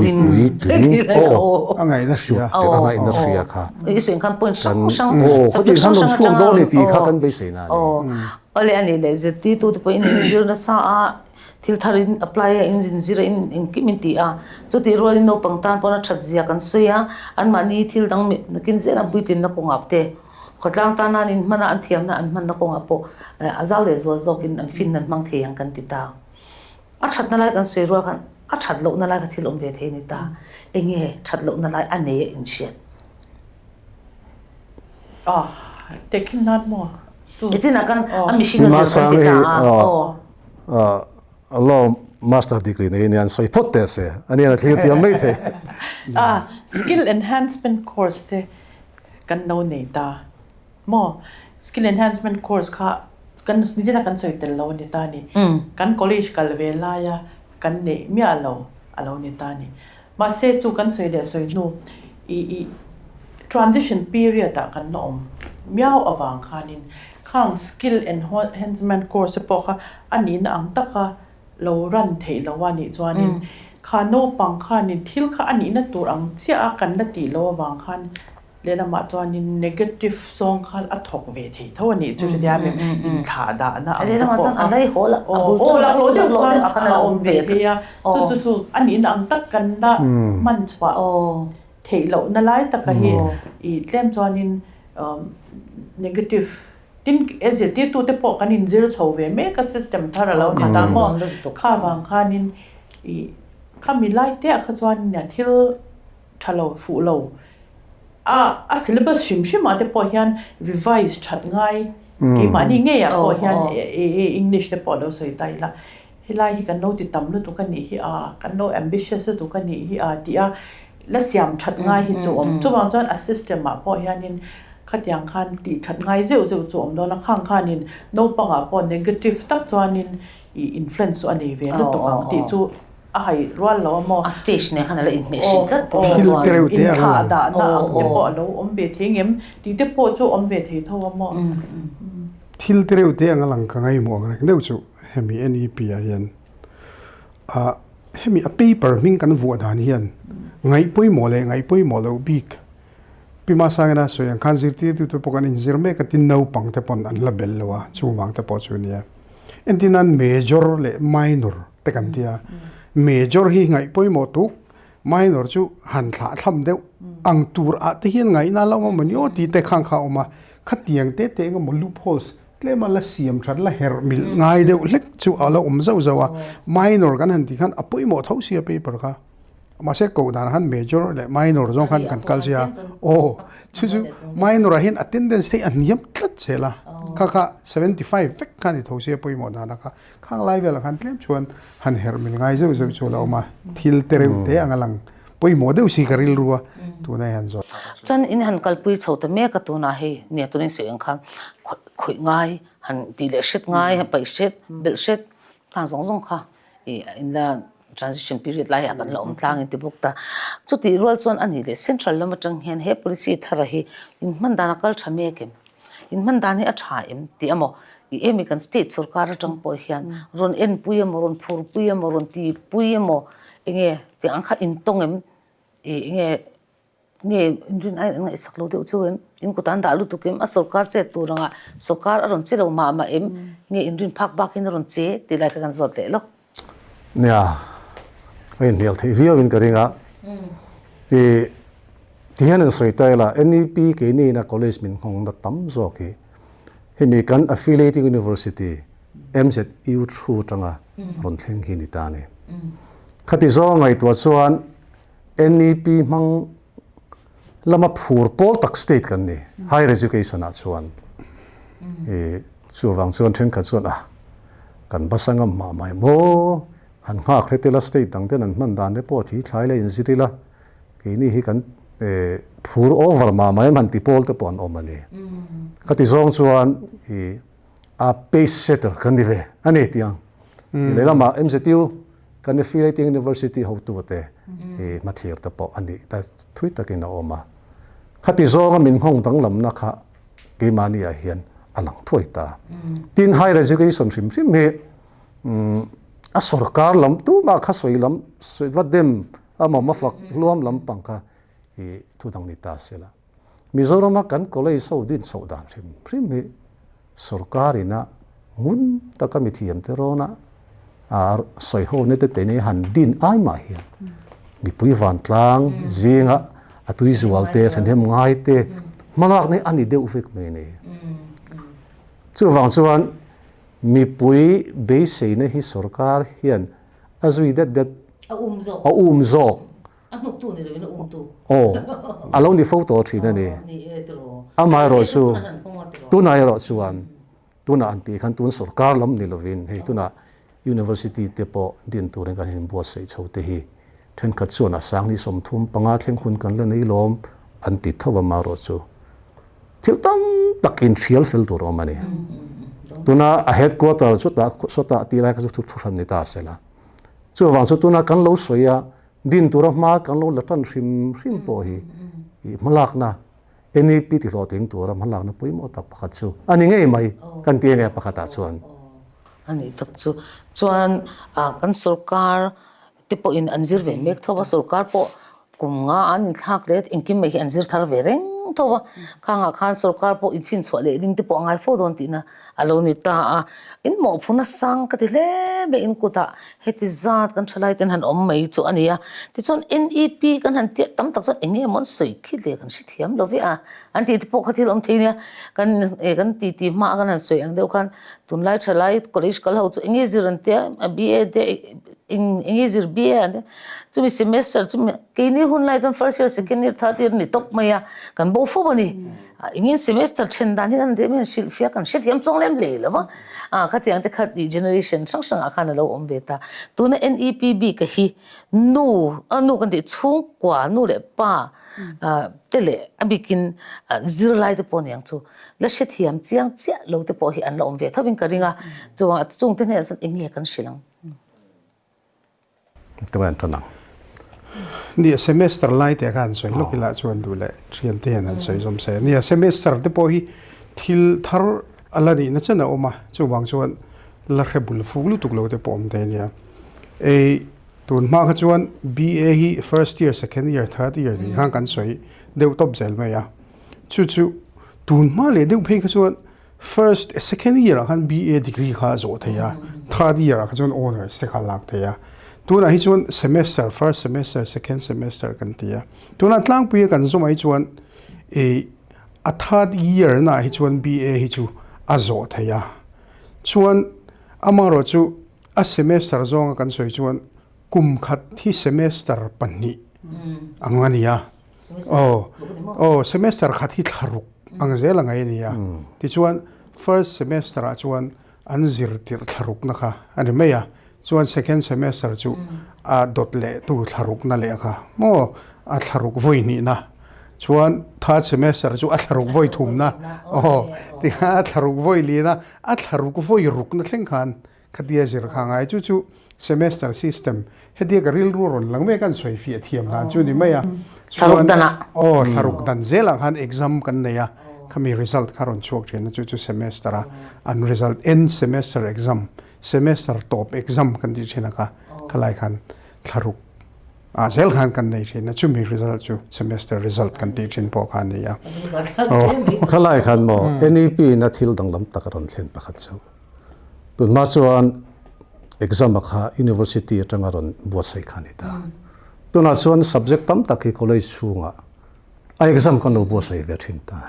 mipui tling aw
a ngaihna hria
a ngaihna hria kha
I sawi khan point hrang hrang
aw khawtih khan rawn chhuak dawn a ni tih kha kan beisei na a ni.
Awle a nih leh zirtirtu te pawhin inzir nasa a Thil thar in apply a, in zinzir a, in engkim in ti a. Chutih rualin naupang tan pawn a that zia kan sawi a, anmahni thil dang nakin zel a puitlinna kawngah te, khawtlang tana an inhman a, an thiamna an hmanna kawngah pawh a zau leh zual zawkin an fin an hmang thei ang kan ti ta. A thatna lai kan sawi rual khan a that lohna lai kha thil awm ve thei a ni ta. Enge that lohna lai a nei a inhriat?
Ah, tehkhin nan maw?
Nichinah khan a mihring a zir kan ti ta a, aw.
Law master degree nei ania an sawi phawt teh se, anian a thlir thiam mai thei.
Ah, skill enhancement course te kan lo nei ta maw? Skill enhancement course kha kan nichinah kan sawi tel lo a ni ta a ni. Kan college kal ve laia kan neih miah lo a lo ni ta a ni. Mahse chu kan sawi leh sawi hnu i i transition period ah kan la awm miau avang khanin khang skill enhancement course te pawh kha a nihna ang taka lo run theih lo a nih chuanin kha naupang khanin thil kha a nihna tur ang chiah a kan la tih loh avang khan Lehlamah chuanin negative zawng khan a thawk ve thei tho a nih chu hretia mi inthlah dahna ang te pawh kha aw laklawh deuh khan a awm ve thei a, chu chu chu a nihna ang tak kan la hman chhuah theih lohna lai taka hi i tlem chuanin negative tin e zirtirtute pawh kan inzir chho ve mek a system thar a lo ni ta maw kha vang khanin i khami lai te ah kha chuan thil tha lo fuh lo a a syllabus hrim hrim ah te pawh hian revise that ngai keimahni ngei ah pawh hian English te pawh lo sawi ta ila helai hi kan lo ti tam lutuk a nih hi a kan lo ambitious lutuk a nih hi a tih a la siam that ngai hi chu awm chuvang chuan a system ah pawh hianin khatiang khan tih that ngai zeuh zeuh chu awm dawn a khang khanin naupang ah pawh negative tak chuanin i influence chu a nei ve lutuk ang tih chu A hai rual lo a maw?
A stage nen khan a la inhmeh hrim tlat
pawh kha chuan. Thil te ang
Inthlah dahna ang te pawh a lo awm ve thei ngem tih te pawh chu awm ve thei tho a maw?
Thil te reuh te ang a lang ka ngaihmawh ang reng deuh chu hemi NEP ah hian ah hemi a paper hming kan vuah dan hian ngaih pawimawh leh ngaih pawimawh loh bik Pi Masangena sawi ang khan zirtirtu te pawh kan inzir mek a tin naupang te pawn an la bel lo a chuvang te pawh chu nia. Entirnan major leh minor te kan tia major hi ngaih pawimawh tuk minor chu han thlah thlam deuh ang tur ah te hian ngaihna lo awm a ni aw tih te khang kha a awm a khatiang te te engemaw loopholes tlema la siam that la herh milh ngai deuh hlek chu a la awm zauh zauh a minor kan han tih khan a pawimawh tho sia paper kha. Mahse koh dan khan major leh minor zawng khan kan kal sia aw chu chu minor ah hian attendance te hi a hniam tlat zel a kha kha 75 vek khan i tho sia pawimawh dan a kha khang lai velah khan tlem chuan han herh mil ngai zeuh zeuh chu a lo awm a thil te reuh te ang a lang pawimawh deuh si ka rilru a tuna i han zawh
Chuan in han kalpui chho ta mek a tunah hei nia tuna in sawi ang khan khawih ngai han tih leh hret ngai paih hret belh hret khang zawng zawng kha i in la transition period lai ah kan la awm tlang in ti bawk ta. Chutih rual chuan a nih leh central lam atang hian he policy thara hi in hman dan a kal tha mek em? In hman dan hi a tha em tih emaw i emi kan state sorkar atang pawh hian rawn enpui emaw rawn phurpui emaw rawn tihpui emaw enge tih ang kha intawng em i enge Nge inrin aiin an ngaihsak lo deuh cheu em? In kut an dah lutuk em? A sawrkar chet tur anga sawrkar a rawn che lo mah mah em? Nge inrin phak bakin a rawn che tih lai kha kan zawt leh lawk.
Nia, a inhnial theih viau in ka ring a. I ti hian an sawi ta ila, NEP keini ina college min nghawng na tam zawk hi hemi kan affiliating university MZU thu atanga rawn thleng hi ni ta a ni. Khati zawng ngaihtuah chuan NEP hmang lama phur pawl tak state kan ni higher education ah chuan i chuvang chuan thenkhat chuan a kan basa ngam mah mai maw han nghak hret ila state dang ten an hman dan te pawh thi thlai la inzir ila keini hi kan phur over mah mai han ti pawl te pawh an awm a ni khati zawng chuan i. A pace setter kan ni ve a ni tih ang. Lehlamah MZU kan affiliating university hotute hi hmathlir te pawh a nih ta thui takin a awm a. Khati zawnga min nghawng danglamna kha keimahni ah hian a lang thuai ta. Tin, higher education hrim hrim hi a sorkar lam tumah kha sawi lam sawi va dem a mawm a fak hluam lampang kha i thu dang ni ta se la. Mizorama kan college ho din chhoh dan hrim hrim hi sorkar ina ngun taka mithiam te rawna sawi ho na te te nei han din ai mah hian mipui vantlang zinga a tui zual te thahnem ngai te hmalak nei a ni deuh vek mai a ni. Chuvang chuan mipui beiseina hi sorkar hian a zui det det a um zawk.
A hnuktu ni loin a umtu.
Aw, a lo ni fo tawh thin a ni. Amaherawh chu tunah erawh chuan tunah an tih khan tun sorkar lam ni lovin hei tunah university te pawh din turin kan inbuatsaih chho te hi thenkhat chuan a sang ni 35 thleng hun kan la nei lawm an ti tho amaherawh chu thil tam tak inhrial fel tur a awm a ni. Tuna a headquarter chutah sawtah tih lai kha chu thu hran ni ta sela. Chuvang chu tuna kan lo sawi a Din tura hma kan lo la tan hrim hrim pawh hi i hmalakna NEP ti hlawhtling tura hmalakna pawimawh tak pakhat chu a ni ngei mai kan ti enge pakhatah chuan.
A nih tak chu. Chuan kan sorkar te pawhin an zir ve mek tho a, sorkar pawh kum nga an inthlak leh engkim mai hi an zir thar ve reng tho a, khangah khan sorkar pawh infinchhuah leh ding te pawh a ngai fo dawn tihna A lo ni ta a, in mawhphur nasang ka ti hle mai in kutah heti zat kan thalai ten han awm mai chu a ni a. Tichuan NEP kan han tia tam tak chuan eng nge maw an sawi khi le kan hrethiam lo ve a, an tih te pawh kha thil awm thei nia. Kan eh kan ti ti hma a kan han sawi ang deuh khan tunlai thalai college kal ho chu eng nge zir an tia BA te eng eng nge zir BA an tia chumi semester chumi keini hun lai chuan first year second year third year a ni tawp mai a kan bo fo a ni. Engin semester then dan hi kan dem hian hrilh fiah kan hrethiam chuang lem hlei lo va, ah khatiang te khat ih generation hrang hrang ah khan a lo awm ve ta. Tuna NEP bik a hi nu a nu kan tih chhungkua nu leh pa te leh a bikin zirlai te pawh aniang chu la hrethiam chiang chiah lo te pawh hi an la awm ve tho in ka ring a, chuan chung te hnenah chuan eng nge kan hrilh ang.
Tuan tan ang.
Nia semester lai te khan sawi lawk ila chuan duh leh thian te hian han sawi zawm se. Nia semester te pawh hi thil thar a la nihna chen a awm a, chuvang chuan la hre bul fuk lutuk lo te pawh awm thei a nia. Ei tun hma kha chuan BA hi first year, second year, third year tih khan kan sawi deuh tawp zel mai a. Chu chu tun hma leh deuh phei kha chuan First, second year ah khan BA degree kha a zawh thei a, third year ah kha chuan honours te kha a lak thei a. Tunah hi chuan semester, first semester, second semester kan ti a. Tunah tlangpui a kan zawmah hi chuan ih a third year naah hi chuan BA hi chu a zawh thei a. Chuan amaherawhchu a semester zawnga kan sawi chuan kum khat hi semester pahnih ang a ni a. Aw, aw, semester khat hi thla ruk ang zel a ngai a ni a. Tichuan, first semester ah chuan an zir tirh thla rukna kha a ni mai a. Chuan second semester chu a dawt leh tu thla rukna leh kha maw, a thla ruk vawi hnihna. Chuan third semester chu a thla ruk vawi thumna, aw, tikhan a thla ruk vawi lina, a thla ruk vawi rukna thleng khan Khatia zir kha ngai chu chu semester system hetia ka rilru rawn lang mek an sawi fiah thiam dan chu ni mai a.
Thlaruk dan ah.
Aw thlaruk dan zelah khan exam kan nei a, khami result kha rawn chhuak thin a chu chu semester a an result end semester exam, semester tawp exam kan tih thin a kha khalai khan thlaruk ah zel khan kan nei thin a chumi result chu semester result kan tih thin pawh kha a ni a.
Khalai khan maw NEP in a thil danglam tak a rawn thlen pakhat chu. Tunhma chuan exam a kha university atanga rawn buatsaih kha a ni ta. Tunah chuan subject tam tak hi college chhungah a exam kan lo buatsaih ve thin ta.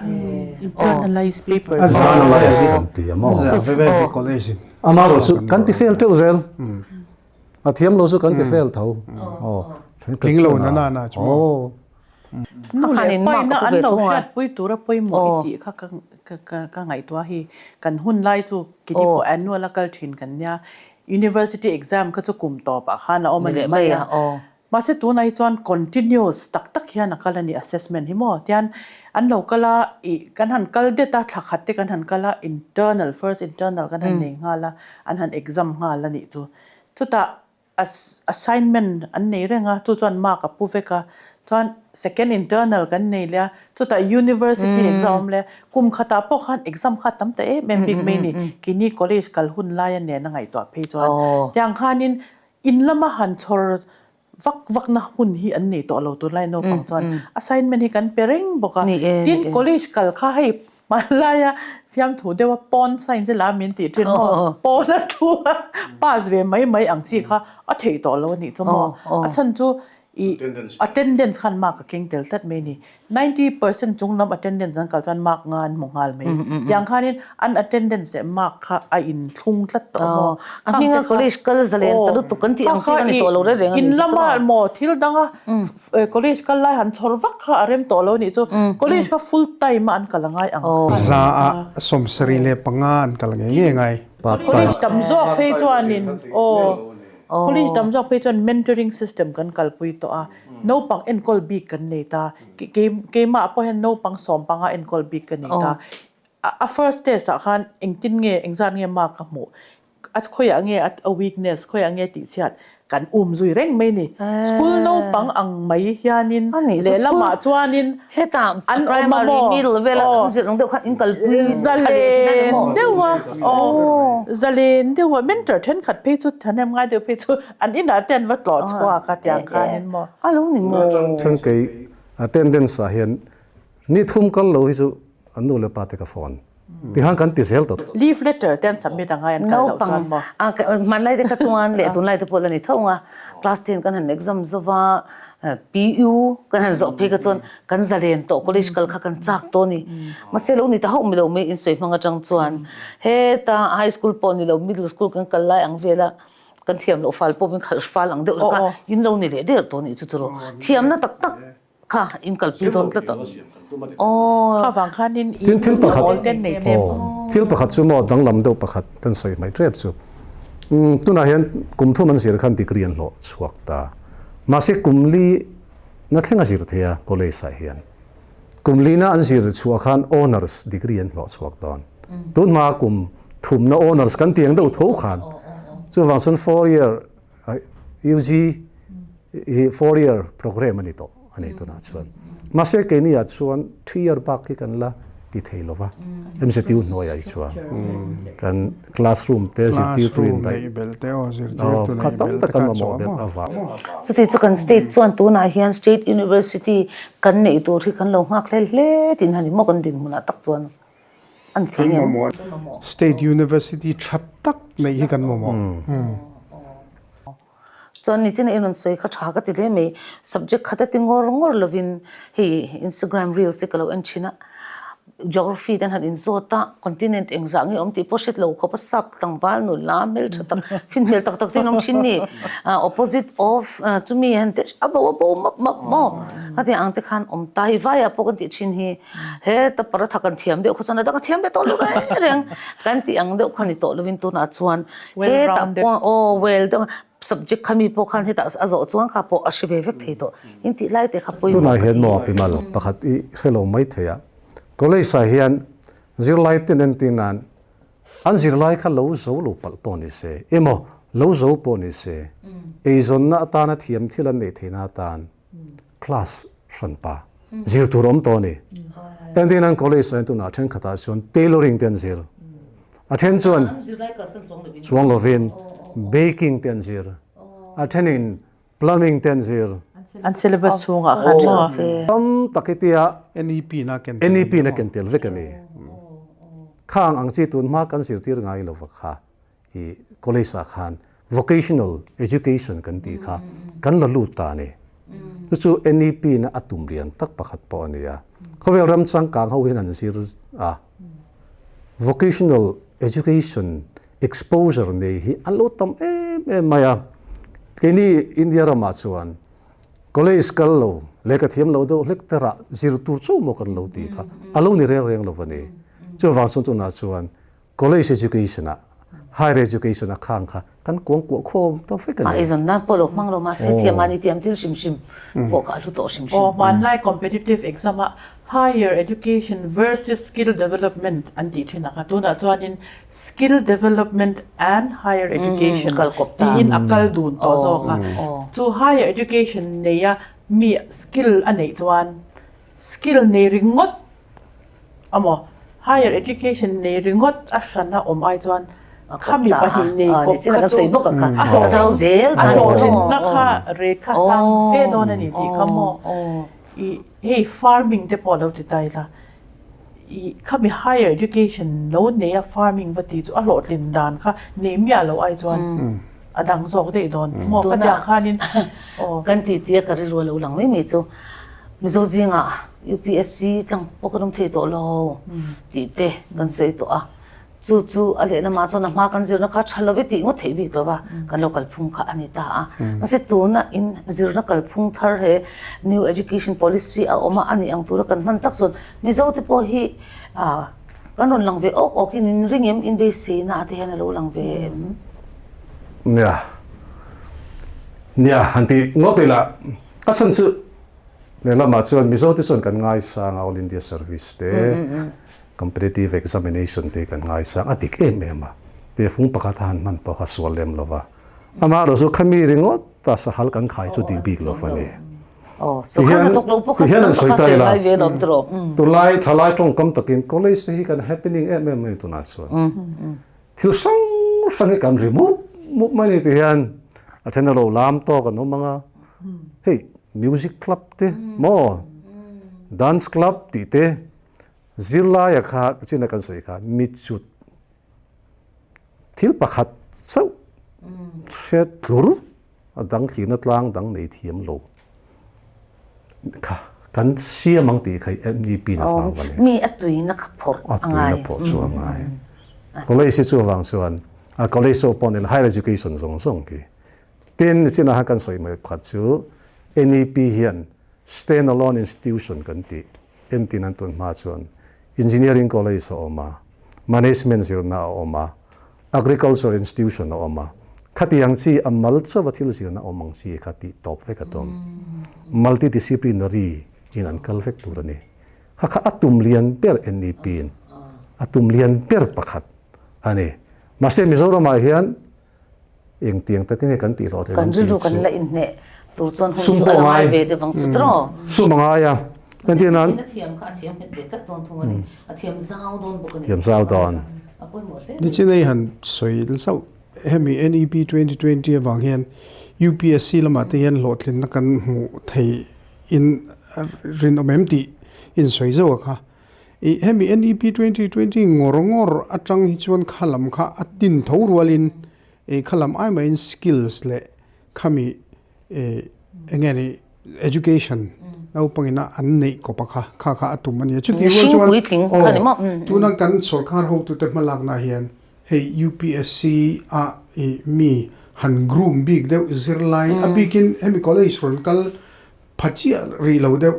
Internalized papers.
Internalized kan ti a maw? Amaherawh chu kan ti fail teuh zel. A thiam lo chu kan ti fail tho.
Tling lo na na na chu maw?
Nu leh paina an lo hriatpui tura pawimawh i tih kha ka ngaihtuah hi. Kan hun lai chu kini pawh annual a kal thin kan nia. University exam kha chu kum tawpah khan a awm a ni mai a. Mahse tunah hi chuan continuous tak tak hian a kal a ni assessment hi maw. Tian an lo kal a ih kan han kal det a thla khat te kan han kal a internal first internal kan han nei nghal a an han exam nghal a nih chu. Chutah assignment an nei reng a chu chuan mark a pu vek a chuan second internal kan nei leh a chutah university exam a awm leh a kum khatah pawh khan exam kha a tam ta em em bik mai a ni kini college kal hun laia nen a ngaihtuah phei chuan tiang khanin in lama han chhawr vak vak na hun hi an nei tawh lo tunlai naupang chuan assignment hi kan pe reng bawk a tin college kal kha hei Hmanlaia fiamthu deuha pawn sign che la min tih thin maw? Pawn a thu a pass ve mai mai ang chi kha a theih tawh lo a nih chu maw? A chhan chu i attendance khan mark a keng tel tlat mai a ni. 90% chung lam attendance an kal chuan mark nga an hmu nghal mai. Tiang khanin an attendance leh mark kha a inthlung tlat tawh maw?
A hminga college kal zalen ta lutuk kan tih ang chi kha ni tawh lo reng reng a nih chu.
In lama maw thil danga College kal lai han chhawr vak kha a rem tawh lo nih chu. College kha full time a an kal a ngai ang.
Za ah 75 an kal ngei ngei ngai.
College tam zawk phei chuanin aw College tam zawk phei chuan mentoring system kan kalpui tawh a, naupang enkawl bik kan nei ta. Keimah pawh hian naupang 15 enkawl bik ka nei ta. A first test ah khan engtin nge engzat nge mark ka hmuh a khawiah nge a weakness khawiah nge tih chhiat kan um zui reng mai ni. School naupang ang mai hianin lehlamah chuanin an awm a maw aw zalen deuha aw zalen deuha mentor thenkhat phei chu thahnem ngai deuh phei chu an inah te an va tlawh chhuak a tiang khanin maw.
Chuan kei attendance ah hian Ni thum kal lo hi chu an nu leh pa te ka phone tihan kan ti zel tawh.
Leave letter te an submit ang a an kal loh chuan maw?
Naupang hmanlai te kha chuan leh tunlai te pawh la ni tho ang a, class ten kan han exam zo va, PU kan han zawh phei kha chuan kan zalen tawh college kal kha kan chak tawh a ni. Mahse lo ni ta hauh mi lo mai insawi hmang atang chuan heta high school pawh ni lo middle school kan kal lai ang vel a, kan thiam loh fal pawh min khalh fal ang deuh kha in lo ni leh der tawh a nih chu tiraw. Thiamna tak tak Kha in kalpui dawn tlat a.
Aw. Kha vang khanin i
Tin thil pakhat
awl ten nei tlem.
Aw. Thil pakhat chu maw danglam deuh pakhat kan sawi hmai tep chu. Umm tunah hian kum thum an zir khan degree an hlawh chhuak ta. Mahse kum li na thleng a zir thei a college ah hian. Kum li na an zir chhuah khan honours degree an hlawh chhuak dawn. Tun hma kum thumna honours kan tiang deuh tho khan. Chuvang chuan 4 year UG hi 4 year program a ni tawh a ni tunah chuan. Mahse keini ah chuan 3 year bak hi kan la ti thei lova MZU hnuaiah hi chuan kan classroom te zirtirtu in daih kha tam tak kan mamawh belh avang.
Chuti chu kan state chuan tunah hian state university kan neih tur hi kan lo nghak hlel hle tih han ni maw kan dinhmunah tak chuan. An thei
ngem. State University tha tak neih hi kan mamawh.
Chuan nichin a i rawn sawi kha tha ka ti hle mai. Subject khat a ti ngawr ngawr lovin hei Instagram reels te ka lo en thin a, Geography te an han inzawt a, continent engzah nge awm tih pawh hriat lo khawp a sap tlangval nula hmeltha tak fin hmel tak tak te an awm thin ni. Opposite of chumi han te a bo a bo map map maw. Khatiang ang te khan awm ta hi vaiah pawh kan tih thin hi. He ta paratha kan thiam deuh kha chuan a dang a thiam leh tawh lo reng reng kan tih ang deuh kha ni tawh lovin tunah chuan hetah pawh aw well deuh subject kha mi pawh khan hetah a zawh chuan kha pawh a hre ve vek thei tawh in tih lai te kha pawimawh
Tunah hian maw pimal pakhat i hre lo mai thei a college ah hian zirlai ten entir nan an zirlai kha lo zo lo palh pawh ni se emaw lo zo pawh ni se eizawnna atana thiam thil an neih theihna atan class hran pa zir tur awm tawh a ni. Entir nan college ah tunah thenkhatah chuan tailoring te an zir. A then chuan chuang lovin baking te an zir. A thenin plumbing te an zir.
An syllabus chhungah khan maw?
Tam tak hi tia
NEP na ken tel.
NEP na ken tel vek a ni. Khang ang chi tun hma kan zirtir ngai lova kha. I college ah khan vocational education kan tih kha kan la lut ta a ni. Chu chu NEP na a tum lian tak pakhat pawh a ni a. Khawvel ram changkang ho hian an zir a, vocational education exposure nei hi an lo tam em em mai a. Keini India ramah chuan college kal lo, lehkha thiam lo deuh hlek terah zir tur chauh maw kan lo tih kha a lo ni reng reng lo a ni. Chuvang chuan tunah chuan College education ah Higher education a khang kha kan kuang kuah khawm ta vek a ni.
A eizawn nan pawh lo hmang lo mahse thiam mahni thiam thil hrim hrim pawh kha a hlu tawh hrim hrim.
Aw, hmanlai competitive exam a higher education versus skill development an tih thin a kha tunah chuanin skill development and higher education tiin a kal dun tawh zawk a. Chu higher education neia mi skill a neih chuan skill nei ringawt Amaw higher education nei ringawt a hrana awm ai chuan khami pahnih nei kawp kha chu a hlawhtlinna kha rate kha sang fe dawn a ni tih kha maw i hei farming te pawh lo ti ta ila i khami higher education lo nei a farming va tih chu a hlawhtlin dan kha nei miah lo ai chuan a dang zawk daih dawn maw khatiang khanin
aw. Kan tih tia ka rilru a lo lang mai mai chu Mizo zingah UPSC tlang pawh kan awm thei tawh lo tih te kan sawi tawh a, chu chu a lehlamah chuan a hma kan zirna kha tha lo ve tih ngawt theih bik lo va, kan lo kalphung kha a ni ta a. Mahse tuna in zirna kalphung thar he New Education Policy a awm a, a nih ang tura kan hman tak chuan Mizo te pawh hi kan rawn lang ve awk awk in in ring em, in beiseina te hian a lo lang ve em?
Nia, nia han tih ngawt ila a chhan chu Lehlamah chuan Mizo te chuan kan ngaisang a, All India Service te, Competitive Examination te kan ngaisang a dik em em a, tehfung pakhat a han hman pawh kha sual lem lo va. Amaherawh chu khami ringawt a sahal kan khai chu dik bik lo va ni. Tihian tihian an sawi ta ila, tunlai thalai tawngkam takin college te hi kan happening em em mai tunah chuan. Thil hrang hrang hi kan ri mup mup mai ni tihian a then a lo lam tawk an awm ang a, hei music club te maw dance club tih te zirlaia kha china kan sawi kha mi chut thil pakhat chauh hriat tlur a dang thlirna tlang dang nei thiam lo kha kan siam ang tih kha NEP na hlau a ni.
Mi a tuina kha phawrh
a ngai. A tuina phawrh chu a ngai. College hi chuvang chuan a college pawh pawh ni higher education zawng zawng khi Tin, nichinah khan kan sawi mai pakhat chu NEP hian stand alone institution kan tih entin an tun hma chuan Engineering College a awm a, Management zirna a awm a, Agriculture institution a awm a, khatiang chi a mal chauh a thil zirna awm ang chi kha tih tawp vek a tum. Multidisciplinary in an kal vek tur a ni. Kha kha a tum lian ber NEP in a tum lian ber pakhat a ni. Mahse Mizoramah hian Engtiang tak nge kan tih hlawh
Kan rilru kan la inhneh tur chuan hun chu a la ngai ve deuh ang chu tawh.
Sum a ngai a.
Engtin nan. A thiam kha a thiam nghet ve tlat dawn thung a ni. A thiam zau dawn bawk a ni.
Thiam zau dawn.
A pawimawh hle.
Nichin ei han sawi zauh hemi NEP 2020 avang hian UPSC lamah te hian hlawhtlinna kan hmuh theih in rinawm em tih insawi zauh a kha. I hemi NEP 2020 ngawr ngawr atang hi chuan khalam kha a tin tho rualin i khalam ai maiin skills leh khami i enge ni education naupangina an neih kawp a kha kha kha a tum a ni a. Chutih rual chuan aw tuna kan sorkar hotute hmalakna hian hei UPSC a i mi han groom bik deuh zirlai a bikin hemi college rawn kal Pha chiah rih lo deuh.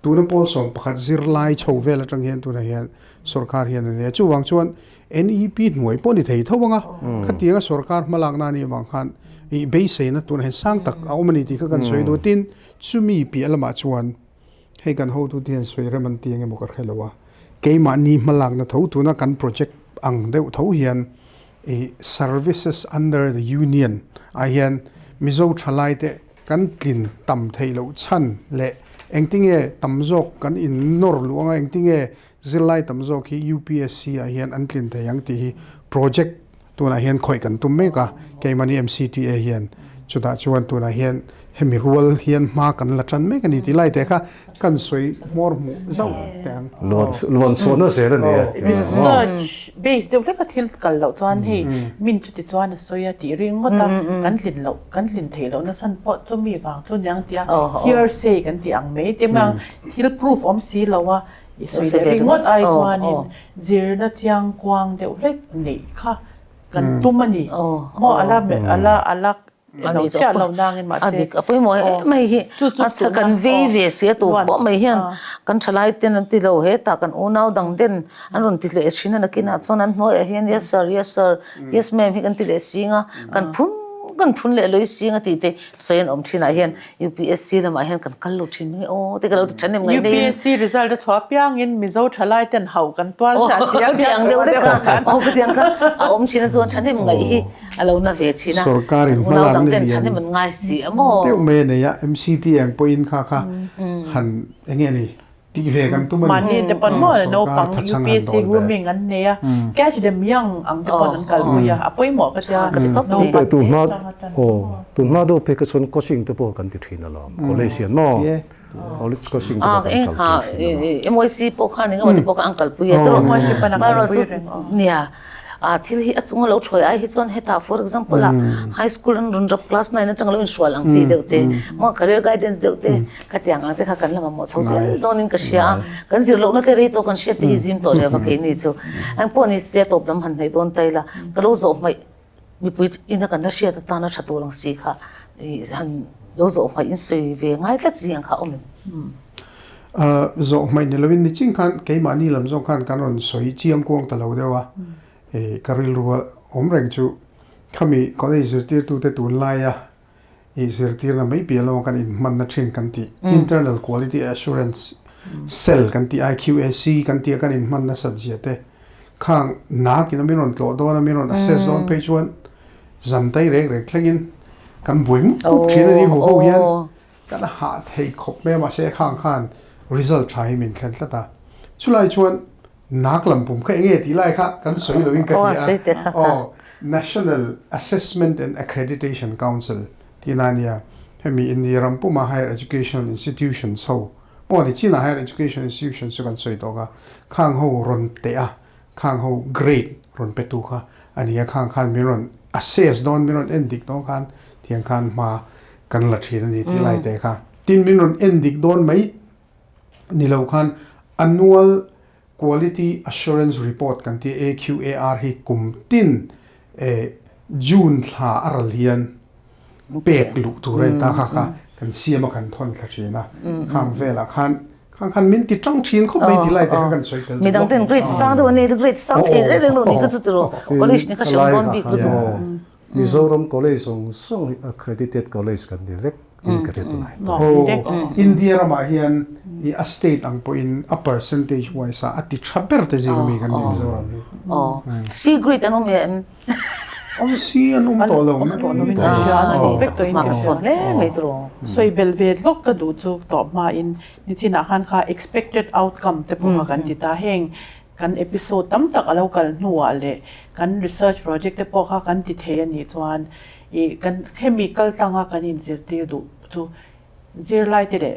Tuna pawl 11 zirlai chho vel atang hian tunah hian sorkar hian a nei a. Chuvang chuan NEP hnuai pawh ni thei tho ang a. Khatianga sorkar hmalakna a nih avang khan ih beiseina tunah hian sang tak a awm a ni tih kha kan sawi duh. Tin, chumi piah lamah chuan hei kan hotute hian sawi rem an ti eng emaw ka hre lo a. Keimahni hmalakna tho tuna kan project ang deuh tho hian ih services under the union ah hian Mizo thalaite Kan tlin tam theih loh chhan leh engtinge tam zawk kan in nawr luh anga engtinge zirlai tam zawk hi UPSC ah hian an tlin thei ang tih hi project tunah hian khawih kan tum mek a, keimahni MCTA hian chutah chuan tunah hian hemi rual hian hma kan la tan mek a ni tih lai te kha kan sawi hmawr hmuh zauh teh ang.
Luan chhuahna zel a ni e.
Research base deuh hlek a thil kal loh chuan hei min chuti chuan a sawi a tih ringawt a, kan tlin loh kan tlin theih loh nachhan pawh chumi vang chu niang tia hearsay kan tih ang mai te mang thil proof awm si lo a i sawi leh ringawt ai chuanin zirna chiangkuang deuh hlek neih kha kan tum a ni maw ala ala ala. Lo chiah lo nangin mahse
a dik a pawimawh em mai hi a chha kan vei ve si a tu pawh mai hian kan thalai ten an ti lo hetah kan unau dang den an rawn ti leh thin a nakinah chuan an hnuaiah hian yes sir yes sir yes ma'am hi kan ti leh sing a kan phun kan phun leh lawih sing a tih te sawi an awm thinah hian UPSC lamah hian kan kal lo thin mai aw te ka lo ti than em ngaih deuhin.
UPSC result a chhuah apiangin Mizo thalai ten hauh kan tuar zat tih a
piang deuh vek a aw ka tiang kha a awm thin a chuan thahnem ngaih hi a lo na ve thin a
Sorkarin
unau
hmalakna
dang ten
lian
thahnem an ngai si a maw.
Deuh mai a nei a, MCT ang pawhin kha kha han eng nge ni tih ve kan tum a ni.
Mahni te pawn maw naupang UPSC grooming an nei a, catch them young ang te pawn an kalpui a, a pawimawh ka tia naupang
te Tunhma deuh phei kha chuan coaching te pawh kan ti thin alawm, college hian maw college coaching te pawh kan kalpui thin alawm.
MYC pawh khan engemaw te pawh kha an kalpui a tawh amaherawhchu nia A thil hi a chunga lo thuai ai hi chuan hetah for example ah high school an rawn rap class 9 atanga lo inhrual ang chi deuh te maw career guidance deuh te khatiang ang te kha kan la mamawh chho zel dawnin ka hria a kan zir lohna te rei tawh kan hriat te hi zim tawh reuh a keini chu eng pawh ni se tawp lam han hnaih dawn ta ila ka lo zawh hmaih mipui ina kan la hriat atana tha tur ang si kha han lo zawh hmaih in sawi ve ngai tlat zing ang kha awm em?
Zawh hmaih ni lovin niching khan keimahni lam zawng khan kan rawn sawi chiang kuang ta lo deuh a, ka rilru a awm reng chu khami college zirtirtute tunlaia i zirtirna mai piah lawng kan inhmanna thin kan tih Internal Quality Assurance Cell kan tih IQAC kan tih a kan inhman nasat zia te khang nakin a min rawn tlawh dawn a min rawn assess dawn phei chuan zan tai rek rek thlengin kan buai mup mup thin a ni ho ho hian. Kan hah thei khawp mai a, mahse khang khan result tha hi min thlen tlat a. Chulai chuan nak lam pum kha enge tih lai kha kan sawi loin ka hria a. Aw, National Assessment and Accreditation Council tih na ania. Hemi India ram puma higher educational institutions ho, maw ni chinah higher education institutions chu kan sawi tawk a, khang ho rawn teh a, khang ho grade rawn pe tu kha a ni a, khang khan min rawn assess dawn, min rawn en dik dawn khan tiang khan hma kan la thin a ni tih lai te kha. Tin min rawn en dik dawn mai ni lo khan Annual Quality Assurance Report kan tih AQAR hi kum tin June thla a ral hian pek luh tur a ni ta kha kha kan siam a kan thawn thla thin a, khang velah khan khang khan min ti tang thin khawp mai tih lai te kha kan sawi tel
Mi dang ten grade sang deuh a ni, grade sang thei reng reng lo ni kha chu tiraw college ni kha hriam dawn bik lutuk.
Mizoram college zawng zawng hi accredited college kan ni vek in ka hriat tunah hian.
Aw, India ramah hian i a state ang pawhin a percentage wise a a ti tha ber te zing ami kan ni Mizoram hi.
Aw, C grade an awm em?
C an awm tawh lo
mai. Sawi bel ve lawk ka duh chu tawh hmain nichinah khan kha expected outcome te pawh kha kan ti ta. Heng kan episode tam tak a lo kal hnuah leh kan research project te pawh kha kan ti thei a nih chuan ih kan hemi kal tlanga kan inzirtir duh chu zirlai te leh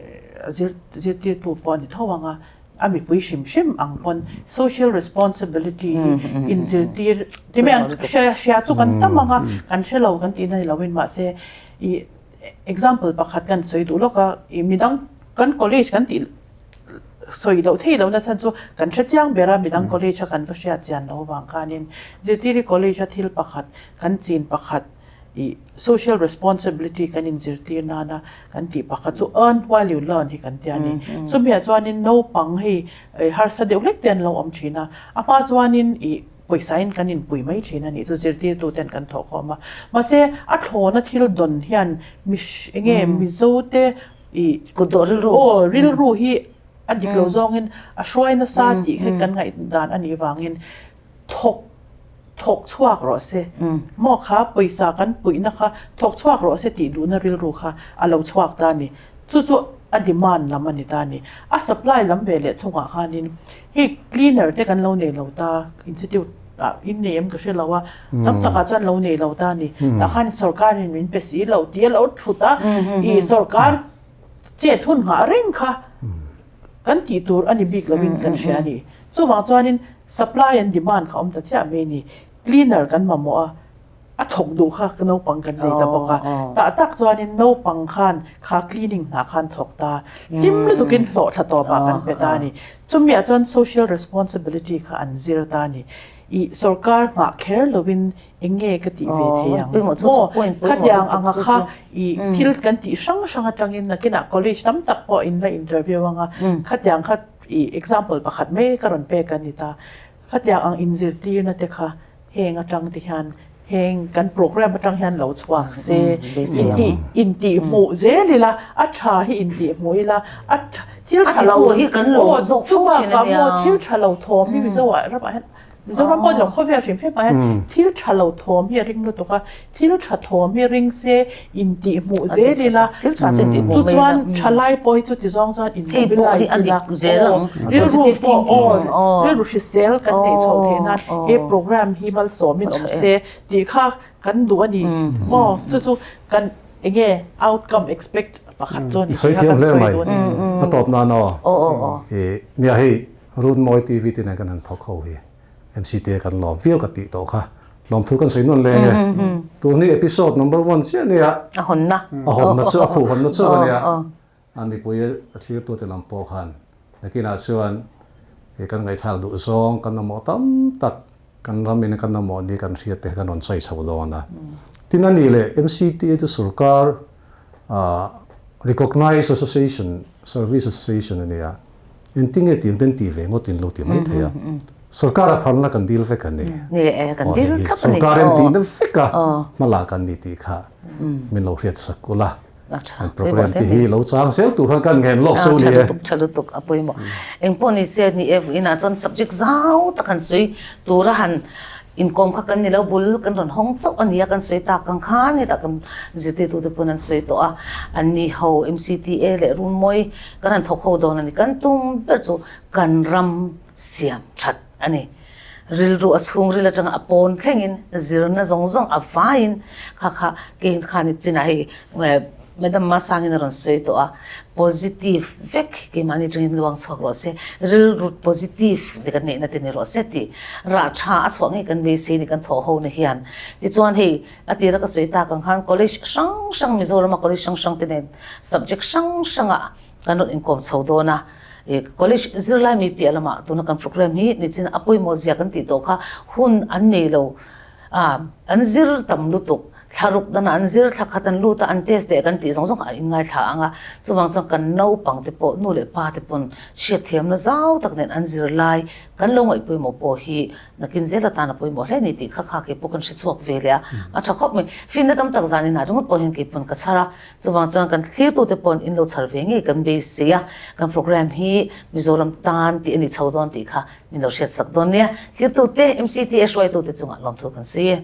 zirtirtu pawh a ni tho ang a. A mipui hrim hrim ang pawn social responsibility hi inzirtir ti mai ang hria hria chu kan tam ang a, kan hre lo kan tihna ni loin mahse ih example pakhat kan sawi duh lawk a, ih midang kan college kan tih sawi loh theih lohna chhan chu kan hre chiang ber a, midang college a kan va hriat chian loh avang khanin zirtiri college a thil pakhat kan chin pakhat ih social responsibility kan inzirtir nana kan tih pakhat chu earn while you learn hi kan ti a ni. Chumi ah chuanin naupang hei harsa deuh hlek te an lo awm thin a, a hma chuanin ih pawisa in kan inpui mai thin a nih chu zirtirtu ten kan thawh khawm a. Mahse a thlawna thil dawn hian enge Mizo te ih
Kutdawh rilru.
Aw rilru hi a dik lo zawngin a hruai nasa tih hi kan ngaihdan a nih vangin thawk thawk chhuak rawh se maw kha pawisa kan puihna kha thawk chhuak rawh se tih duhna rilru kha a lo chhuak ta a ni. Chu chu a demand lam a ni ta a ni. A supply lam ve leh thungah khanin hei cleaner te kan lo nei lo ta institute ah in nei em ka hre lo a, tam takah chuan lo nei lo ta a ni. Tah khan sorkarin min pe si lo tih a lo thut a, ih sorkar chet hun nghah reng kha kan tih tur a ni bik lovin kan hria a ni. Chuvang chuanin supply and demand kha awm ta chiah mai a ni. Cleaner kan mamawh a, a thawk duh kha naupang kan nei ta bawk a. Tah tak chuanin naupang khan kha cleaning hna khan thawk ta, hlim lutukin hlawhthla tawpah kan pe ta a ni. Chumiah chuan social responsibility kha an zir ta a ni. I sorkar nghah kher lovin eng nge ka tih ve thei ang maw? Khatiang anga kha i thil kan tih hrang hrang atangin nakinah college tam tak pawh in la interview anga khatiang kha i example pakhat mai ka rawn pek a ni ta. Khatiang ang inzirtirna te kha heng atang te hian heng kan program atang hian lo chhuak se intih intih hmuh zel ila a tha hi intih hmuh ila a thil tha lo aw chubakah maw thil tha lo thawm hi Mizo ah ramah hian Mizoram pawh ni lo khawvel hrim hrim ah hian thil tha lo thawm hi a ring lutuk a thil tha thawm hi ring se intih hmuh zel ila chu chuan thalai pawh hi chuti zawng chuan in mobilize ila aw rilru pawh aw rilru hrisel kan neih chhoh theih nan he program hi malsawmin awm se tih kha kan duh a ni maw chu chu kan enge outcome expect pakhat chu a ni
sawi thiam hle mai a tawp nan aw nia hei Runmawi TV te nen kan han thawk ho hi. MCTA kan lawm viau ka tih tawh kha. Lawmthu kan sawi nawn leng e. Tun hi episode number one chiah ania.
A hawnna.
A hawnna chu a khuh hawnna chu ania. A mipui a thlirtu te lam pawh khan nakinah chuan he kan ngaihthlak duh zawng kan mamawh tam tak kan ram in kan mamawh ni kan hriat te kan rawn sawi chho dawn a. Tin a nih leh MCTA chu sorkar Recognized Association, Service Association a nia. Engtinge tih an tih ve ngawt in lo ti mai thei a. Sorkar a phalna kan dil vek a ni.
Ni e, kan dil thlap a ni.
Sorkar em tihna vek a hmala kan ni tih kha min lo hriat sak ula. An program te hi lo chang zel tur khan kan ngen lawk so ni e.
Tha lutuk, tha lutuk a pawimawh. Engpawh ni se ni e, vawiinah chuan subject zau tak han sawi tura han Inkawm kha kan ni lo, bul kan rawn hawng chauh a ni a, kan sawi tak ang khan hetah kan zirtirtute pawn an sawi tawh a, an ni ho MCTA leh Runmawi kan han thawk ho dawn a ni, kan tum ber chu kan ram siam that a ni. Rilru a chhungril atanga a pawn thlengin zirna zawng zawng a vaiin kha kha kei khan chinah hei Madam Masangin a rawn sawi tawh a, positive vek keimahni atangin luang chhuak rawh se, rilru positive te kan neihna te ni rawh se tih rah tha a chhuah ngei kan beisei ni kan thawh ho na hian. Tichuan hei a tira ka sawi tak ang khan college hrang hrang Mizorama college hrang hrang te nen subject hrang hrangah kan rawn inkawm chho dawn a, college zirlai mi piah lamah tuna kan program hi nichin a pawimawh zia kan tih tawh kha hun an nei lo a, an zir tam lutuk. Thlaruk danah an zir thla khat an lut a, an test leh kan tih zawng zawng kha an inngaithla ang a. Chuvang chuan kan naupang te pawh, nu leh pa te pawn hriatthiamna zau tak nen an zir lai kan lo ngaih pawimawh pawh hi nakin zel atan a pawimawh hle a ni tih kha kha kei pawh kan hre chhuak ve leh a, a tha khawp mai. Finna tam tak zan inah ringawt pawh hian kei pawn ka chhar a, chuvang chuan kan thlirtute pawn in lo chhar ve ngei kan beisei a, kan program hi Mizoram tan tih a ni chho dawn tih kha min lo hriatsak dawn nia. Thlirtute, MCTA hruaitute chungah lawmthu kan sawi e.